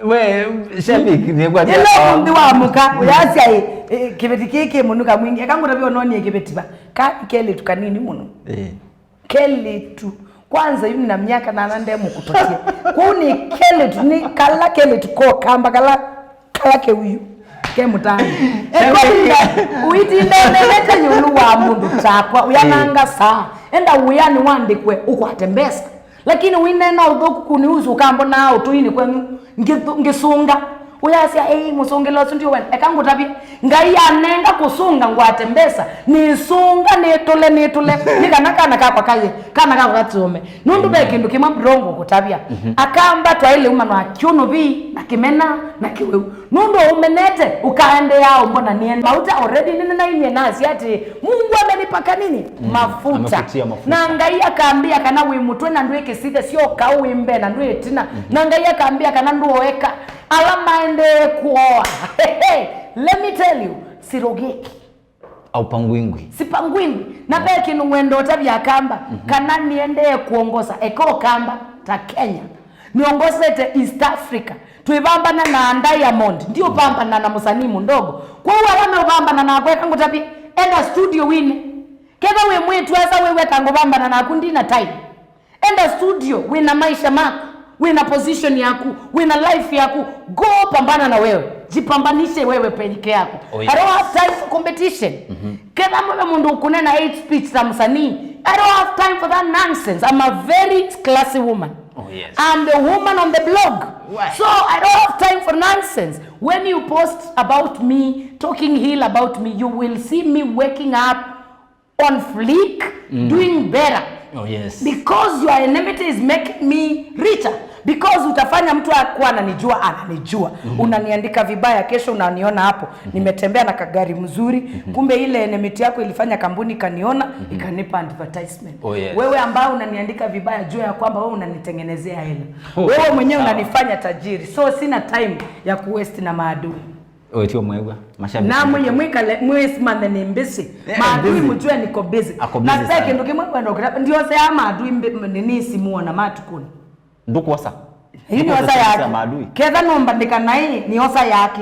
We, shabiki, nĩkwati ĩla ũmũnthĩ wamũka, ũyasya ĩ, ĩ, kĩveti kĩĩ kĩ mũnuka mwingĩ. Eka ngũtavye ũnonie kĩveti va. Ka kelĩtu kanini mũno. Ĩ. Kelĩtu. Kwanza yu nina myaka nana nde mũkũtũkie. Kũu nĩ kelĩtu, nĩ kala kelĩtu ko kamba kala, kala kĩuyu ke mũtaani. Eko ũitinda ũnenete ĩũlũ wa mũndũ takwa, ũyananga saa. Enda wĩanĩ wandĩkwe ũkwate mbesa. Lakini wĩneena ũthũku kũniusu ũkambonaa ũtũinĩ kwenyu ngĩthu-, ngĩsũnga. Ũyasya, "Ei, mũsũngĩla ũsu ndiũwenda." Eka ngũtavye, Ngai anenga kũsũnga ngwate mbesa, nĩsũnga, nĩtũle, nĩtũle, nĩ kana kana kakwa kaye, kana kakwa katũũme. Nũndũ ve kĩndũ kĩmwe ndongo kũtavya. Akamba twaĩle umanwa kyũnũvi na kĩmena na kĩwĩu. Nũndũ ũmenete, ũkaendeea ũmbonanie mauta already nĩnĩnainie nasya atĩ, "Mungu amenipaka nini? Mafuta." Amekutia mafuta. Na Ngai akambĩa kana wĩ mũtwe na ndwĩ kĩsithe, syoka wĩ mbee na ndwĩ ĩtina. Na Ngai akambĩa kana ndũoeka. Ala maendee kũoa. Let me tell you, sirogeki. Au pangwingwi. Sipangwingwi. Na ve kĩndũ ngwenda ũtavya Akamba, kana nĩendee kuongoza, eka Ũkamba ta Kenya. Nĩongozete East Africa. Twĩvambana na Diamond, ndiũvambana na mũsanii mũndogo. Kwoou ala meũvambana nakwa, eka ngũtavye, enda studio wine. Ketha wĩ mwĩĩtu asa wĩw'a ta ngũvambana naku ndina time. Enda studio, wĩna maisha maku. Wĩna position yaku, wĩna life yaku, go pambana na wewe. Jipambanishe wewe peke yako. Oh, I don't yes. have time for competition. Ketha mwe mũndũ ũkũnena hate speech ta msanii. I don't have time for that nonsense. I'm a very classy woman. Oh, yes. I'm the woman on the blog. Why? So I don't have time for nonsense. When you post about me, talking ill about me, you will see me waking up on fleek, doing better. Oh, yes. Because your enmity is making me richer. Because utafanya mtu akuwa ananijua, ananijua. Unaniandika vibaya, kesho unaniona hapo. Nimetembea na kagari mzuri. Kumbe ile enmity yako ilifanya kampuni kaniona, ikanipa advertisement. Oh, yes. Wewe ambao unaniandika vibaya, jua ya kwamba wewe unanitengenezea hela. Oh, Wewe mwenyewe sawa. Unanifanya tajiri. So sina time ya kuwaste na maadui. Oetio mwegwa mashabiki. Na mwenye mwikale mwisimame ni mbisi. Yeah, Maadui busy. Mjue niko busy. Ako busy Na sana. Kindu kimwe kwenda ukira ndiosea maadui mbi- nini simuona matukuni. Ndukuosa. Hii ni osa Ndukuosa yake. Maadui. Ketha no mbandika na hii ni osa yake.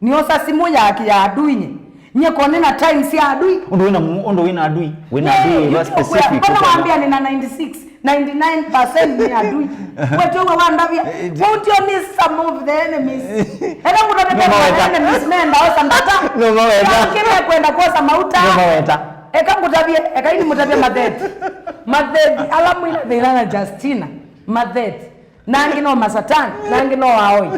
Ni osa simu yake ya adui nye. Nye kone na time sia adui. Ũndũ wĩna mu- ũndũ wĩna adui. Wĩna Yeah, adui you wa took where- specific. Mbona Ũtona- waambia nina ninety-six, ninety-nine percent ni adui. Wewe wewe wandavia. Eh, je- Won't you miss some of the enemies? Eka No kutavia maweta. Enemies nenda osa ndata. No maweta. Kile kwenda kuosa mauta. No maweta. Eka ngutavie, eka ini mutavie matheti. Matheti ala mwina thina na Justina. Matheti. Nangi no masatani, nangi no aoi.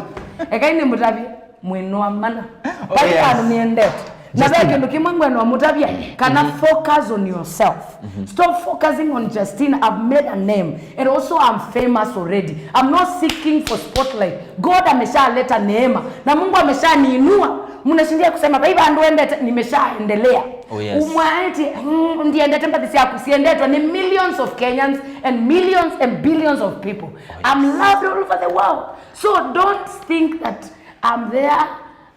Eka ini mutavie mwinwa mana. Oh, Pai yes. Vandu niendete. Na ve Justina. Kindu kimwe ngwenda mutavia kana focus on yourself. Stop focusing on Justina. I've made a name and also I'm famous already. I'm not seeking for spotlight. God ameshaleta neema na Mungu ameshaniinua. Mnashindia kusema pai vandu endete, nimeshaendelea. Oh, yes. Umwaete, mm, ndiendete mbathi syaku siendetwe ni millions of Kenyans and millions and billions of people. I'm loved all over the world. So don't think that I'm there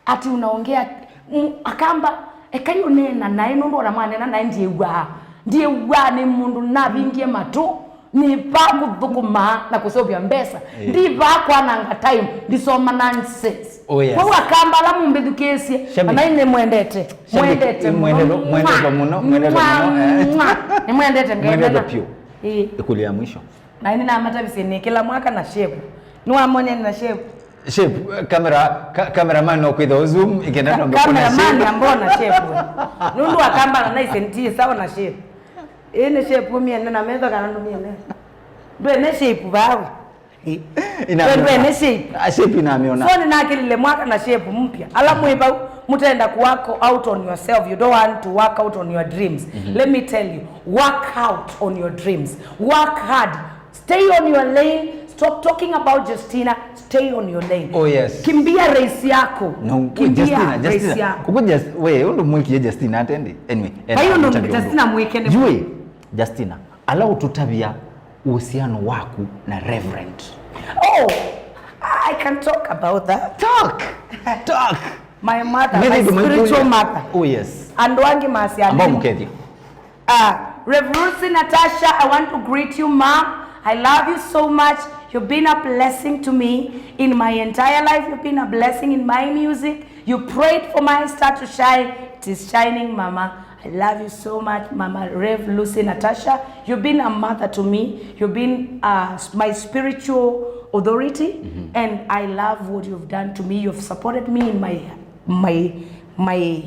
ati unaongea, mm, akamba ekai uneena nae nundu ona mwanena nae ndiewaa. Ndiewaa ni mundu navingie matu. Ni va kuthukuma na kusovya mbesa. Ndi va kwananga time ndisoma nonsense. Oh, yes. Kwa akamba ala mumbithukiisye, Shabiki. Ana ni mwendete. Shabiki, Mwendete mwendete, muno. mwendete muno, mwendete muno, eh. Ni mwendete Mwendete ngena. Pio. Eh. Ikulu ya mwisho. Na ini namatavisye ni kila mwaka na shape. Niwamone na shape. Shape, eh, camera, ka, cameraman no kwitha zoom ikenda no mbona Cameraman shape. Ambona shape. Nundu akambana na isenti sawa na shape. Ĩĩ nĩ shape ũmĩene na metho kana ndũmĩene? Ndwene shape vawe. Ĩ. Ina- Ndwene shape. Ah, shape inamiona. So nĩnakĩlile mwaka na shape mpya. Ala mwĩ vau, mutenda ku work out on yourself. You don't want to work out on your dreams. Let me tell you, work out on your dreams. Work hard. Stay on your lane. Stop talking about Justina. Stay on your lane. Oh, yes. Kimbia race yako. No, Kimbia Justina, race Justina. Yako. Kuku just, we, undu mwikie Justina atendi. Anyway, Vai undu mutavyo Justina undu. Mwike nĩ Jui, Justina, ala ututavya uhusiano waku na Reverend. Oh, I can talk about that. Talk. Talk. My mother, Many my do my spiritual good. Mother. Oh, yes. Andũ angĩ masya Ambao mkethio. Uh, Rev Lucy Natasha, I want to greet you, Mom. I love you so much. You've been a blessing to me in my entire life. You've been a blessing in my music. You prayed for my star to shine. It is shining, Mama. I love you so much, Mama Rev Lucy Natasha. You've been a mother to me. You've been uh, my spiritual authority, and I love what you've done to me. You've supported me in my my my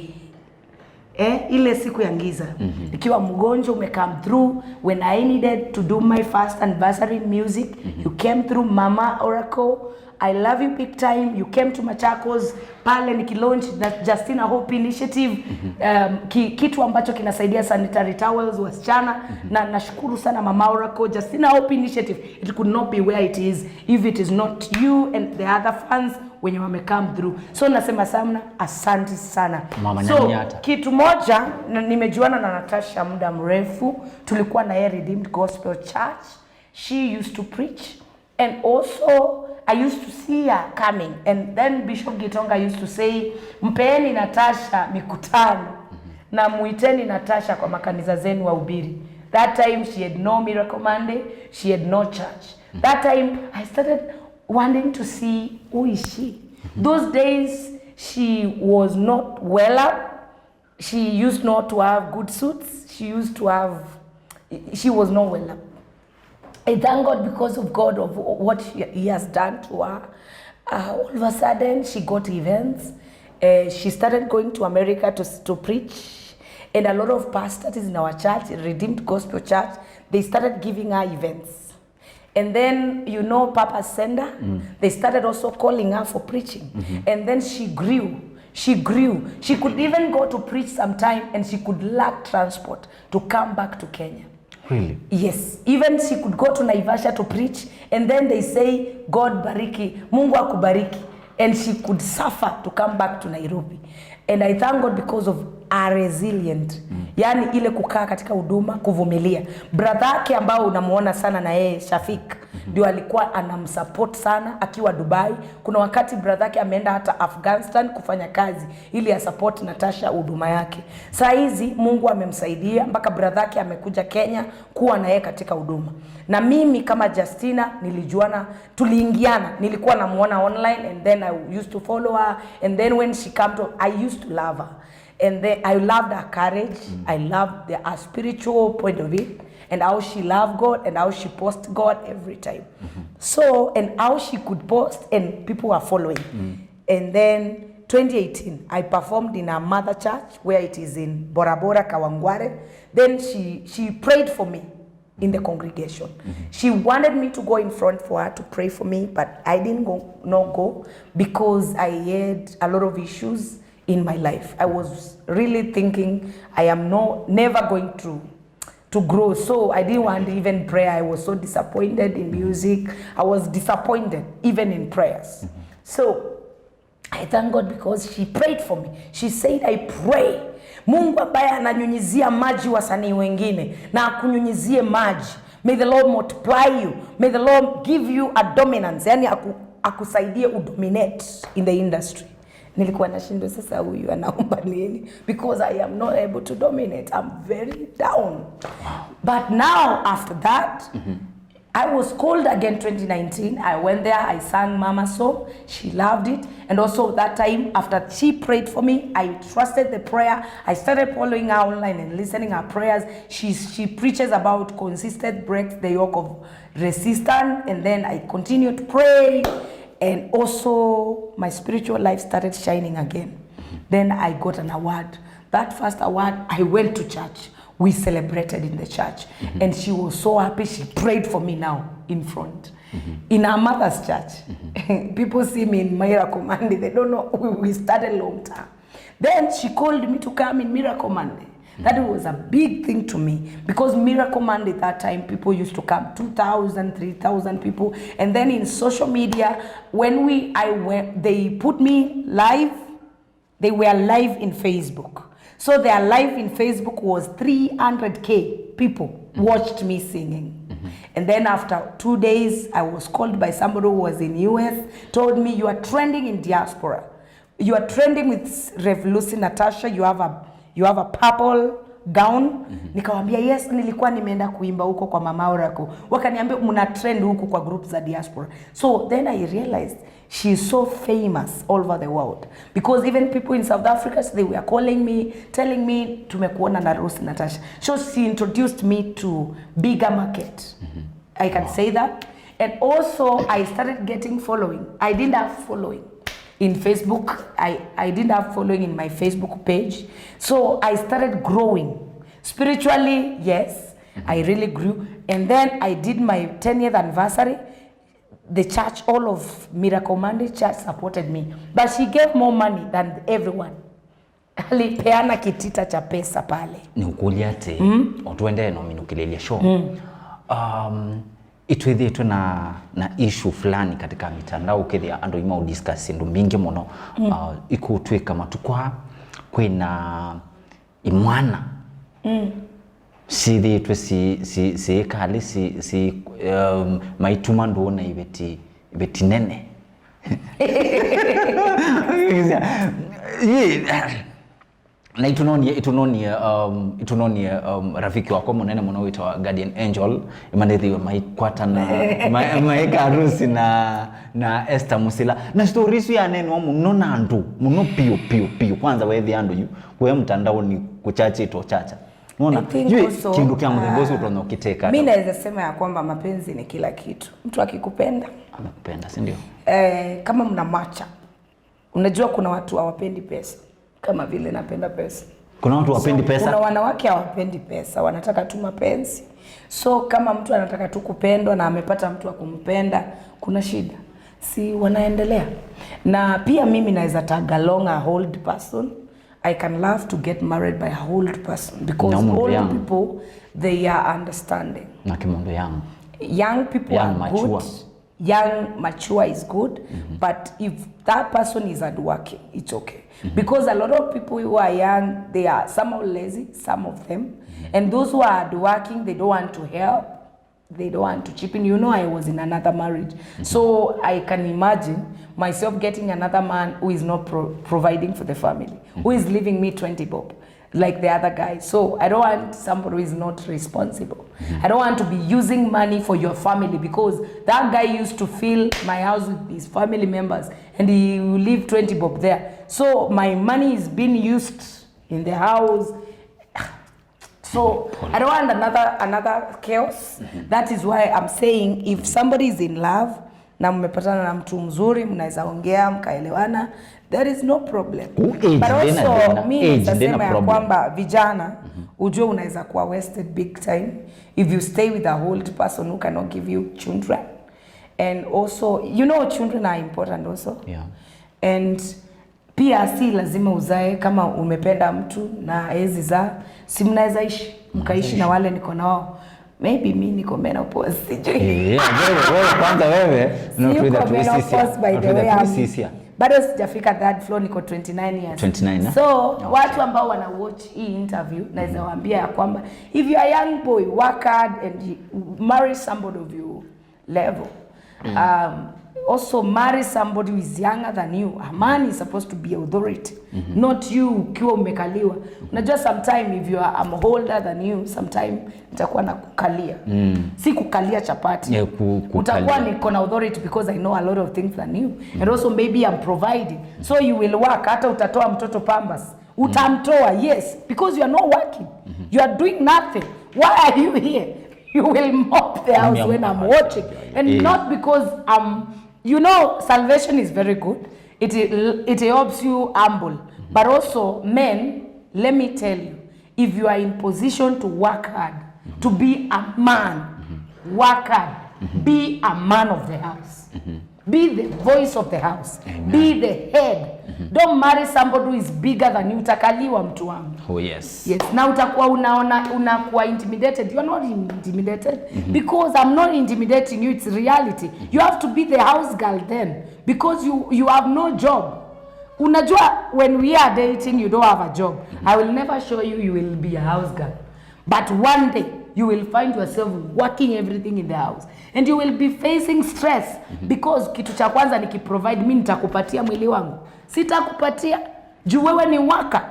eh, ile siku ya giza nikiwa mgonjwa, ume come through when I needed to do my first anniversary in music. You came through, Mama Oracle. I love you big time. You came to Machakos pale nikilaunch na Justina Hope Initiative, um, ki, kitu ambacho kinasaidia sanitary towels wasichana, na nashukuru sana Mama Oracle. Justina Hope Initiative, it could not be where it is if it is not you and the other fans wenye wame come through. So nasema sana asante sana. Mama So Nyanyata. Kitu moja, na- nimejuana na Natasha muda mrefu. Tulikuwa na yeye Redeemed Gospel Church. She used to preach. And also, I used to see her coming. And then Bishop Gitonga used to say, "Mpeeni Natasha mikutano na muiteni Natasha kwa makanisa zenu wahubiri." That time she had no Miracle Monday, she had no church. That time I started wanting to see who is she. Those days she was not well up. She used not to have good suits. She used to have, she was not well up. I thank God because of God, of what he, he has done to her. Uh, all of a sudden, she got events. Uh, she started going to America to, to preach. And a lot of pastors in our church, Redeemed Gospel Church, they started giving her events. And then, you know, Papa Sender, they started also calling her for preaching. And then she grew. She grew. She could even go to preach sometime, and she could lack transport to come back to Kenya. Really? Yes, even she could go to Naivasha to preach, and then they say, "God bariki, Mungu akubariki," and she could suffer to come back to Nairobi. And I thank God because of her resilient, yani ile kukaa katika huduma, kuvumilia. Brother yake ambao unamuona sana na yeye, Shafik, ndio alikuwa anamsupport sana akiwa Dubai. Kuna wakati brother yake ameenda hata Afghanistan kufanya kazi ili asupport Natasha huduma yake. Saa hizi Mungu amemsaidia mpaka brother yake amekuja Kenya kuwa na yeye katika huduma. Na mimi kama Justina nilijuana, tuliingiana, nilikuwa namuona online, and then I used to follow her, and then when she came to, I used to love her. And then I loved her courage. I loved the, her spiritual point of it, and how she loved God and how she post God every time. So, and how she could post and people were following. And then twenty eighteen, I performed in her mother church, where it is in Bora Bora, Kawangware. Then she, she prayed for me in the congregation. She wanted me to go in front for her to pray for me, but I didn't go, not go, because I had a lot of issues in my life. I was really thinking I am no, never going to, to grow. So I didn't want even prayer. I was so disappointed in music. I was disappointed even in prayers. So I thank God because she prayed for me. She said, "I pray, Mungu ambaye ananyunyizia maji wasanii wengine na akunyunyizie maji. May the Lord multiply you. May the Lord give you a dominance." Yani aku, akusaidie udominate in the industry. Nilikuwa nashindwa, sasa huyu anaomba nini? Because I am not able to dominate. I'm very down. But now, after that, I was called again twenty nineteen. I went there, I sang Mama song. She loved it. And also that time, after she prayed for me, I trusted the prayer. I started following her online and listening her prayers. She, she preaches about consistent breaks the yoke of resistance. And then I continued to pray. And also, my spiritual life started shining again. Then I got an award. That first award, I went to church. We celebrated in the church. And she was so happy. She prayed for me now in front. In our mother's church. People see me in Miracle Monday. They don't know. We, we started long time. Then she called me to come in Miracle Monday. That was a big thing to me, because Miracle Monday that time, people used to come, two thousand, three thousand people. And then in social media, when we, I went, they put me live. They were live in Facebook. So their live in Facebook was three hundred K people watched me singing. And then after two days, I was called by somebody who was in U S, told me, "You are trending in diaspora. You are trending with Rev Lucy Natasha. You have a, you have a purple gown." Nikawambia, "Yes, nilikuwa nimeenda kuimba huko kwa Mama Oracle." Wakaniambia, "Mna trend huku kwa group za diaspora." So then I realized she is so famous all over the world, because even people in South Africa, they were calling me, telling me, "Tumekuona na Lucy Natasha." So she introduced me to bigger market. I can say that. And also, I started getting following. I didn't have following in Facebook. I, I didn't have following in my Facebook page. So I started growing. Spiritually, yes, I really grew. And then I did my ten years anniversary. The church, all of Miracle Monday Church supported me. But she gave more money than everyone. Alipeana kitita cha pesa pale. Nĩũkũlya atĩ, o tũendee na ũminũkĩlĩlya show. Um, itwĩthĩĩtwe na, na issue fulani katika mitandao, ũkethĩa andũ imaudiscuss syĩndũ mbingĩ mũno. Uh, ikũtw'ĩka matukũ aa kwĩna imwana syĩthĩĩtwe si, si, siĩkalĩ si, si, um, maituma ndũũ na iveti, iveti nene. Yĩ, na itunonie, itunonie, um, itunonie, um, rafiki wakwa mũnene mũno wĩtawa Guardian Angel, imanĩthĩwe maikwatana, ma, maĩka harusi na, na Esther Musila. Na story isu yanenwa mũno na andũ, mũno piũ, piũ, piũ. Kwanza weethĩa andũ yu, kũya mtandaoni kũchachĩtwo chacha. Unaona? I think Juu also, kĩndũ kya mũthemba ũsu ah, ũtonya ũkĩteka mi ata? Naweza sema ya kwamba mapenzi ni kila kitu. Mtu akikupenda, Amekupenda, si ndio? Eh, kama mna matcha, unajua kuna watu hawapendi pesa kama vile napenda pesa. Kuna watu wapendi Kuna pesa. Wanawake hawapendi pesa, wanataka tu mapenzi. So kama mtu anataka tu kupendwa na amepata mtu wa kumpenda, kuna shida, si wanaendelea? Na pia mimi naweza tag along a old person. I can love to get married by a old person because Na mũndũ old young. People, they are understanding. Na kĩmũndũ young. Young people Young, are mature. Good. Young, mature is good, but if that person is hardworking, it's okay. Because a lot of people who are young, they are somehow lazy, some of them. And those who are hardworking, they don't want to help, they don't want to chip in. You know, I was in another marriage. So I can imagine myself getting another man who is not pro- providing for the family, who is leaving me twenty bob like the other guy. So I don't want somebody who is not responsible. I don't want to be using money for your family because that guy used to fill my house with his family members and he will leave twenty bob there. So my money is being used in the house. So I don't want another another chaos. That is why I'm saying if somebody is in love na mmepatana na mtu mzuri, mnaweza ongea mkaelewana, there is no problem. Ku age But ndena also ndena, mi age naweza ndena sema ya problem. Kwamba vijana, ujue unaweza kuwa wasted big time if you stay with a old person who cannot give you children. And also, you know, children are important also. Yeah. And pia si lazima uzae. Kama umependa mtu na hawezi zaa, si mnaweza ishi, mkaishi na wale niko nao. Maybe mi niko menopause, sijui. Eh, wewe, wewe kwanza wewe, Si uko menopause, by the way, I'm- sisia. Bado sijafika third floor, niko twenty-nine years. Twenty-nine, eh? So Okay. Watu ambao wana watch hii interview, naweza waambia ya kwamba if you are a young boy, work hard and you marry somebody of your level. Um, also marry somebody who is younger than you. A man is supposed to be authority, not you ukiwa umekaliwa. Unajua, sometime if you are, I'm older than you, sometime nitakuwa na kukalia. Si kukalia chapati. Yeah, ku- kukalia. Utakuwa niko na authority because I know a lot of things than you. And also maybe I'm providing. So you will work, hata utatoa mtoto Pampers. Utamtoa, yes, because you are not working. You are doing nothing. Why are you here? You will mop the house Yeah, when I'm yeah, watching. Yeah, yeah. And Yeah. Not because, um, you know, salvation is very good. It, it helps you humble. But also, men, let me tell you, if you are in position to work hard, to be a man, work hard, be a man of the house. Be the voice of the house. Amen. Be the head. Don't marry somebody who is bigger than you. Utakaliwa, mtu wangu. Oh, yes. Yes. Na utakuwa unaona, unakuwa intimidated. You are not intimidated because I'm not intimidating you. It's reality. You have to be the house girl then because you, you have no job. Unajua, when we are dating, you don't have a job. I will never show you you will be a house girl. But one day, you will find yourself working everything in the house. And you will be facing stress because kitu cha kwanza nikiprovide, mi nitakupatia mwili wangu? Sitakupatia. Juu wewe ni worker.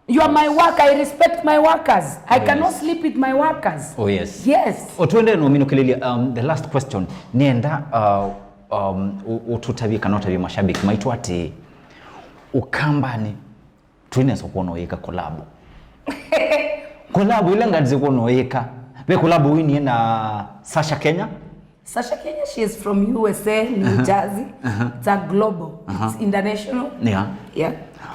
You are my worker. I respect my workers. I cannot sleep with my workers. Oh, yes. Yes. Otwende no mino kelele, um, the last question. Nenda, uh, um, u- ututavie kana utavie mashabiki maitũ atĩ Ũkambanĩ twĩnesa kuona ũyĩka collab. Collab ĩla ngatĩsĩ kuona ũyĩka. Ve collab winie na Sasha Kenya. Sasha Kenya, she is from U S A, New Jersey. It's a global. It's international. Yeah. Yeah.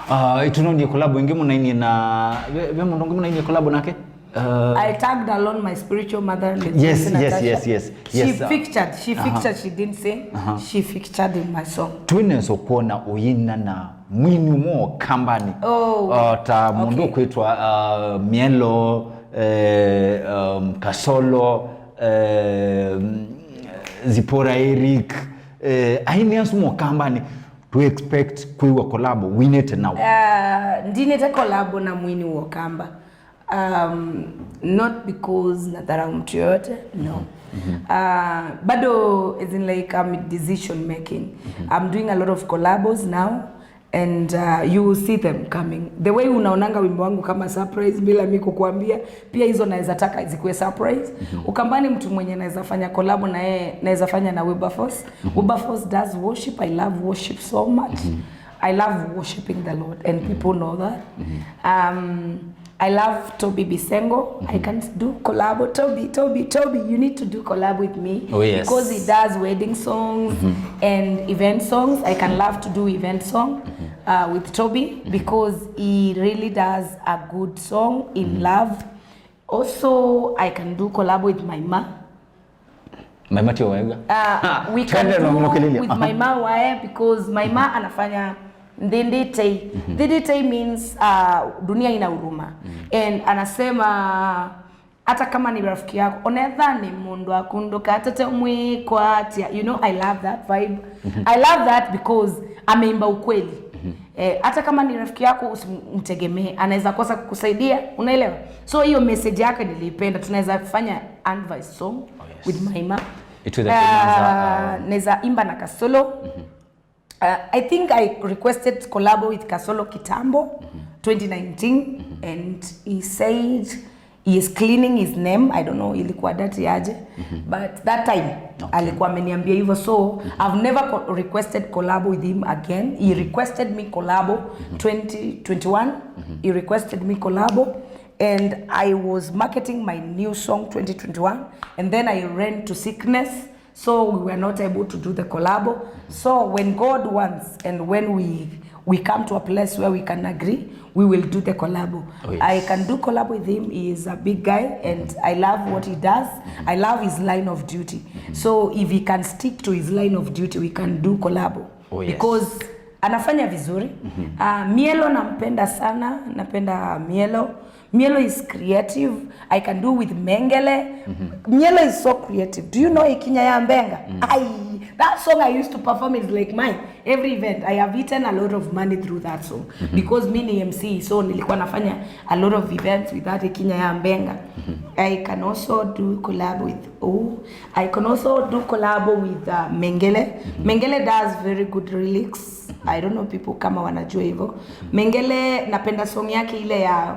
Uh, ĩtũnoonie collab ĩngĩ mũnainie na ve ve mũndũ ũngĩ mũnainie collab nake. Uh, I tagged along my spiritual mother, Lady Yes, Lucy yes, Natasha. Yes, yes, She yes, uh, featured, she uh-huh. Featured, she didn't sing. Uh-huh. She featured in my song. Twĩnesa kuona ũyina na mwini ũmwe wa Ũkambanĩ. Oh, uh, ta mũndũ okay. Ũkwĩtwa uh, Mielo, eh, um, Kasolo, eh, Zipora Eric, eh, aini asu ma Ũkambanĩ. To expect kwĩw'a collab winĩte nao? Uh, ndinĩte collab na mwini wa Ũkamba. Um, not because nadharau mtu yoyote, no. Uh, bado, as in, like, I'm decision making. I'm doing a lot of collabos now, and uh, you will see them coming. The way unaonanga wimbo wangu kama surprise bila mi kukuambia, pia hizo naweza taka zikuwe surprise. Ukambani, mtu mwenye naweza fanya collabo na yeye, naweza fanya na Wilberforce. Wilberforce does worship. I love worship so much. I love worshiping the Lord, and people know that. Um, I love Toby Bisengo. I can do collabo. Toby, Toby, Toby, you need to do collab with me. Oh, yes. Because he does wedding songs and event songs. I can love to do event song uh, with Toby because he really does a good song in love. Also, I can do collab with my ma. Maimati waega. Uh, we can Twende na do mlokelelia. With my ma wae because my ma anafanya ndinditei. Ndinditei means uh, dunia ina huruma. And anasema hata kama ni rafiki yako, onetha ni mundu akunduka atete mwikwatia. You know, I love that vibe. I love that because ameimba ukweli. Eh, hata kama ni rafiki yako usimtegemee, anaweza kosa kukusaidia, unaelewa? So hiyo message yake niliipenda. Tunaweza fanya advice song with my ma. Itu the Kenyans are, Uh, naweza imba na Kasolo. Uh, I think I requested collabo with Kasolo kitambo, twenty nineteen, and he said he is cleaning his name. I don't know ilikuwa date yaje, but that time alikuwa ameniambia hivyo, so I've never co- requested collabo with him again. He requested me collabo twenty twenty-one. He requested me collabo, and I was marketing my new song twenty twenty-one, and then I ran to sickness. So we were not able to do the collabo. So when God wants and when we we come to a place where we can agree, we will do the collabo. Oh, yes. I can do collabo with him. He is a big guy and I love what he does. I love his line of duty. So if he can stick to his line of duty, we can do collabo. Oh, yes. Because anafanya vizuri. Uh, Mielo nampenda sana, napenda Mielo. Mielo is creative. I can do with Mengele. Mielo is so creative. Do you know Ikinya ya Mbenga? I, that song I used to perform is like mine. Every event, I have eaten a lot of money through that song because mi ni M C, so nilikuwa nafanya a lot of events with that Ikinya ya Mbenga. I can also do collab with, oh, I can also do collab with uh, Mengele. Mengele does very good lyrics. I don't know people kama wanajua hivyo. Mengele, napenda song yake ile ya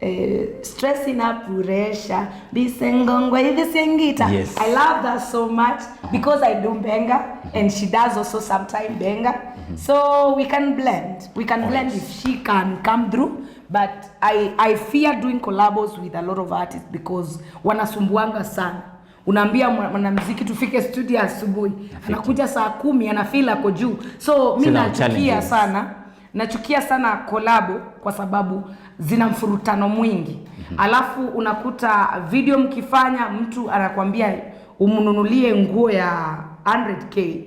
eh, stress ina puresha, Bisengo ngwa hivi singita. Yes. I love that so much because I do Mbenga and she does also sometime Mbenga. So we can blend. We can blend if she can come through. But I, I fear doing collabos with a lot of artists because wanasumbuanga sana. Unaambia mwa- mwanamuziki tufike studio asubuhi, anakuja saa kumi, anafeel ako juu. So mi Sina nachukia challenges. Sana, nachukia sana collabo kwa sababu zina mfurutano mwingi. Alafu unakuta video mkifanya, mtu anakwambia umnunulie nguo ya hundred K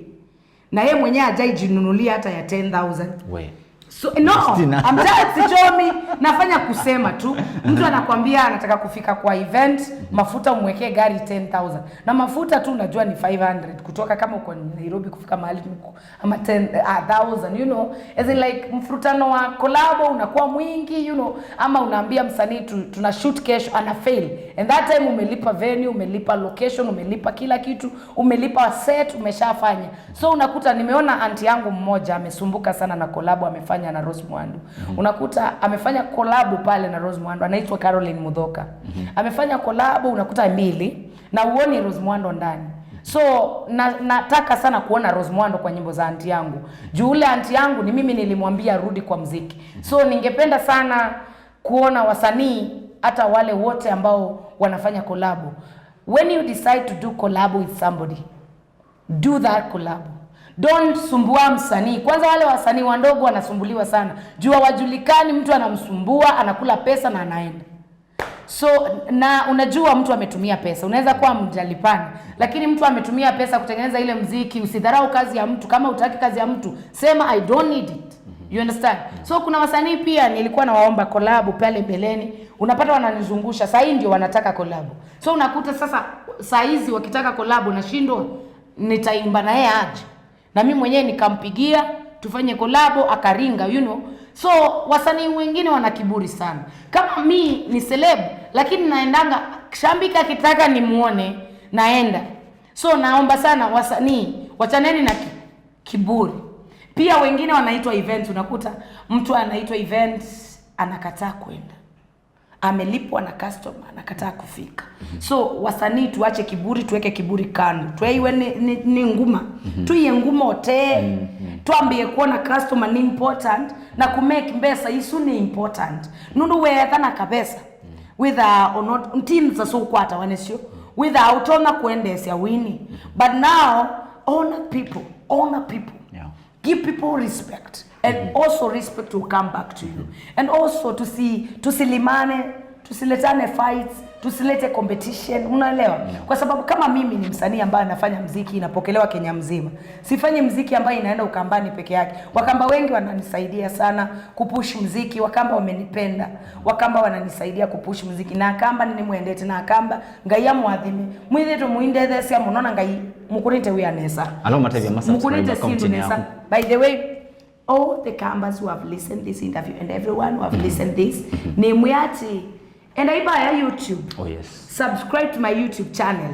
na yeye mwenyewe hajaijinunulia hata ya ten thousand. We. So, no, Christina. I'm just sichomi, nafanya kusema tu. Mtu anakwambia anataka kufika kwa event, mafuta umwekee gari ten thousand. Na mafuta tu unajua ni five hundred kutoka kama uko Nairobi kufika mahali tuko, ama ten, a thousand, you know. As in, like, mfurutano wa collabo unakuwa mwingi, you know, ama unaambia msanii tu, tuna shoot kesho, ana fail. And that time umelipa venue, umelipa location, umelipa kila kitu, umelipa set, umeshafanya. So unakuta, nimeona auntie yangu mmoja amesumbuka sana na collabo amefanya na Rose Muhando. Unakuta amefanya collabo pale na Rose Muhando, anaitwa Caroline Muthoka. Amefanya collabo unakuta mbili na uoni Rose Muhando ndani. So na, nataka sana kuona Rose Muhando kwa nyimbo za auntie yangu. Juu ule auntie yangu ni mimi nilimwambia rudi kwa mziki. So ningependa sana kuona wasanii, hata wale wote ambao wanafanya collabo. When you decide to do collabo with somebody, do that collabo. Don't sumbua msanii. Kwanza wale wasanii wadogo wanasumbuliwa sana. Juu hawajulikani, mtu anamsumbua, anakula pesa na anaenda. So, na unajua mtu ametumia pesa, unaweza kuwa mjalipana, lakini mtu ametumia pesa kutengeneza ile mziki. Usidharau kazi ya mtu. Kama hutaki kazi ya mtu, sema, "I don't need it." You understand? So kuna wasanii pia nilikuwa nawaomba collabo pale mbeleni, unapata wananizungusha, saa hii ndio wanataka collabo. So unakuta sasa saa hizi wakitaka collabo, nashindwa nitaimba na yeye aje. Na mimi mwenyewe nikampigia tufanye collabo, akaringa, you know. So wasanii wengine wana kiburi sana. Kama mi ni celeb, lakini naendanga, shabiki akitaka nimuone, naenda. So naomba sana wasanii, wachaneni na ki- kiburi. Pia wengine wanaitwa events, unakuta mtu anaitwa events, anakataa kwenda. amelipwa na customer, anakataa kufika. So wasanii tuache kiburi, tuweke kiburi kando, tweiwe ni, ni, ni nguma, tuiye nguma otee, twambie kuona customer ni important, na kumake mbesa isu ni important. Nundu wetha na kavesa, witha or not, ntinza so kwata wanesyo, witha utonya kuendeesya wini. But now, honor people, honor people. Yeah. Give people respect, and also respect will come back to you. And also tusi tusilimane, tusiletane fights, tusilete competition, unaelewa? Kwa sababu kama mimi ni msanii ambaye anafanya mziki inapokelewa Kenya mzima, sifanyi mziki ambaye inaenda Ukambani peke yake. Wakamba wengi wananisaidia sana kupush mziki, Wakamba wamenipenda, Wakamba wananisaidia kupush mziki, na Akamba nimwendete, na Akamba Ngai amwathime. Mwĩthĩtwe mũindetheesya mũno na Ngai mũkũnĩte wĩa nesa. Ala ũmatethya ma subscribe Mũkũnĩte syĩndũ akauntinĩ nesa. Yaku. By the way, all the Kambas who have listened this interview and everyone who have listened this, nĩmwĩa atĩ, endai vaya YouTube. Oh yes. Subscribe to my YouTube channel.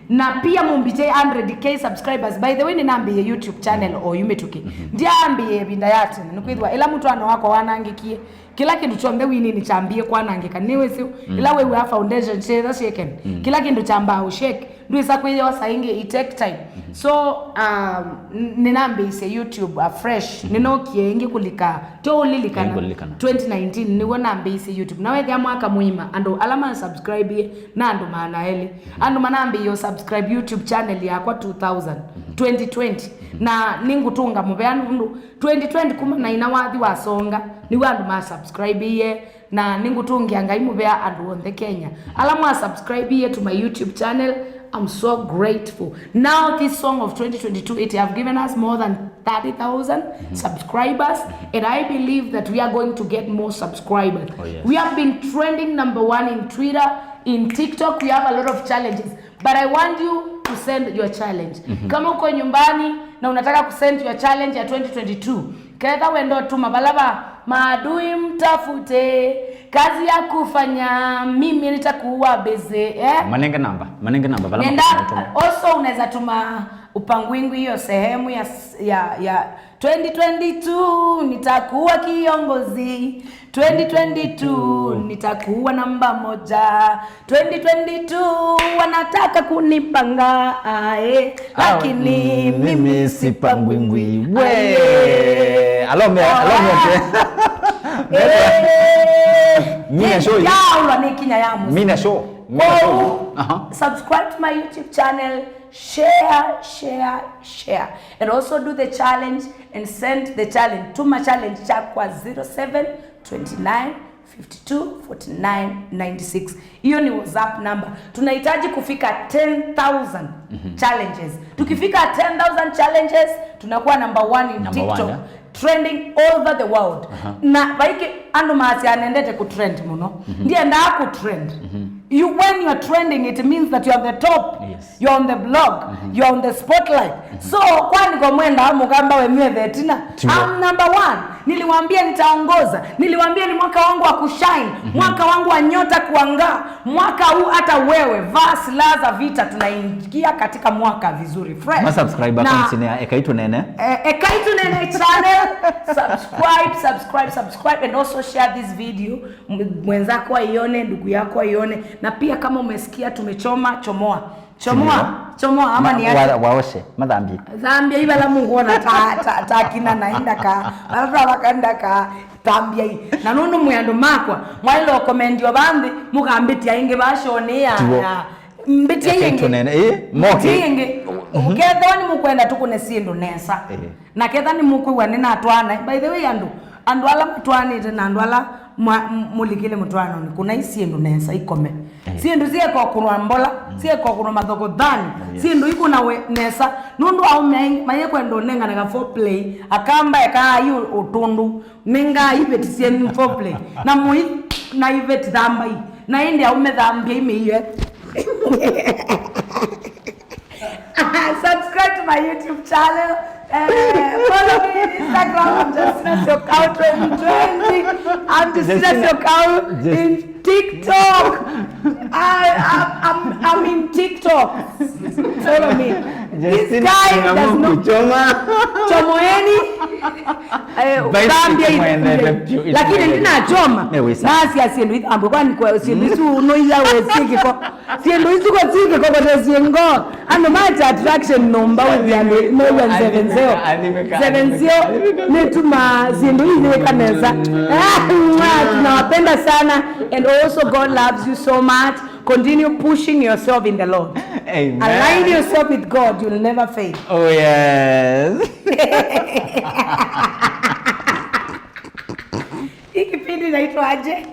Na pia mũmbĩtye one hundred K subscribers. By the way, nĩnambĩĩe YouTube channel oyu mĩtũkĩ. Ndyambĩĩe ĩvinda ya tene. Nĩkwĩthĩwa ĩla mũtwaano wakwa wanangĩkie, kĩla kĩndũ kyonthe winini kyambie kwanangĩka. Nĩwĩsĩ, ĩla wĩw'aa foundation syĩtha shaken, kĩla kĩndũ kyambaa ũshake. Ndwĩsa kwĩyosa ĩngĩ, it take time. So, um, n- nĩnambĩĩisye YouTube afresh. Nĩnookie ĩngĩ kũlika, tyo ũlilikana. Ĩngĩ kũlilikana. Twenty nineteen nĩw'o nambĩĩisye YouTube. Na wethĩa mwaka mũima, andũ ala ma subscribe na andũ maana elĩ. Andũ manambĩĩie ũ subscribe YouTube channel yakwa two thousand, twenty twenty. Na nĩngũtũnga mũvea nũndũ twenty twenty kuma naina wathi wasonga, nĩw'o andũ ma subscribe na nĩngũtũngĩa Ngai mũvea andũ onthe Kenya. Ala mwa subscribe to my YouTube channel, I'm so grateful. Now this song of twenty twenty-two, it have given us more than thirty thousand subscribers, and I believe that we are going to get more subscribers. Oh, yes. We have been trending number one in Twitter, in TikTok, we have a lot of challenges. But I want you to send your challenge. Kama uko nyumbani na unataka kusend your challenge ya twenty twenty-two, ketha wendo tuma vala va maadui mtafute kazi ya kufanya, mimi nitakuwa busy, eh? Manenge namba, manenge namba vala Nenda, makumaituma. Also unaweza tuma upangwingu hiyo sehemu ya, ya, ya twenty twenty-two nitakuwa kiongozi, twenty twenty-two nitakuwa namba moja, twenty twenty-two wanataka kunipanga ae, lakini mimi sipangwingwi. We. Alo me, alo me. Eh. Mina show. Yaulwa nĩ kinya ya mũsyĩ. Mina show. Mina Kwoou, show. Aha. Subscribe to my YouTube channel, share, share, share. And also do the challenge and send the challenge. Tuma challenge chako kwa zero seven twenty-nine fifty-two forty-nine ninety-six. Hiyo ni WhatsApp number. Tunahitaji kufika ten thousand challenges. Tukifika ten thousand challenges, tunakuwa number one in Number one, TikTok. Yeah. Trending all over the world. Na vaiki andũ masya nendete ku trend mũno. Ndiendaa ku trend. You, when you are trending, it means that you are on the top. Yes. You are on the blog. You are on the spotlight. So kwani kwa mwenda Mukamba we mwe vetina? Tiwo. I'm number one. Niliwaambia nitaongoza. Niliwaambia ni mwaka wangu wa kushine, mwaka wangu wa nyota kuangaa. Mwaka huu hata wewe vaa silaha za vita, tunaingia katika mwaka vizuri. Fresh. Ma subscribe Na- account ya Ekai Tunene. Eh, Ekai Tunene channel. Subscribe, subscribe, subscribe, and also share this video. M- mwenzako aione, ndugu yako aione. Na pia kama umesikia tumechoma, chomoa. Chomoa, chomoa ama ni Wa- waoshe mathambie. Thambia ivala mukuona ta, ta, ta kina nainda ka. Vala twa vakanda ka. Thambia i. Na nũndũ mwĩ andũ makwa, mwaĩle ũkomendiwa vanthĩ, mũkambĩtia ĩngĩ vashonĩ ya. Tiwo. Mbĩtia Ekai ĩngĩ. Tunene. Ĩĩ, moke. Mbĩtia ĩngĩ. Kethwa nĩ mũkwenda tũkũne syĩndũ nesa. Ĩĩ. Na ketha nĩ mũkwĩw'a nĩnatwaana. By the way, andũ, andũ ala mũtwaanĩte na andũ ala mwa- m- mũlikile mũtwaanonĩ, kũnai syĩndũ nesa ikome. Syĩndũ syĩkokũnwa mbola, syĩkokũnwa mathokothani, syĩndũ ikũnawe nesa. Nũndũ aũme aingĩ mayĩkwenda ũnengane ka foreplay, akamba ekaa yu ũtũndũ, nengaa iveti syenyu foreplay. Na mũi na iveti thambai. Na ĩndĩ aũme thambiai mĩio. Subscribe to my YouTube channel. Uh, follow me on Instagram. I'm Justina Syokau twenty twenty. I'm Justina Syokau in TikTok. I, I'm, I'm, I'm in TikTok. Follow me. This guy does not. Chomoeni. Eh, Basi, thambia ithambia. Lakini ndinachoma. Nĩ wĩsa. Nasya syĩndũ ithambwe, kwani kwa syĩndũ isu noiya we syĩkĩko. Syĩndũ isu ko syĩkĩko, kote syĩngo. Andũ macha attraction nyũmba wĩthĩa andũ noiya seven zero. Seven zero nĩtuma syĩndũ iyĩka nesa. Ah, mwah, tunawapenda sana, and also God loves you so much. Continue pushing yourself in the Lord. Amen. Align yourself with God, you'll never fail. Oh, yes. Hii kipindi inaitwaje?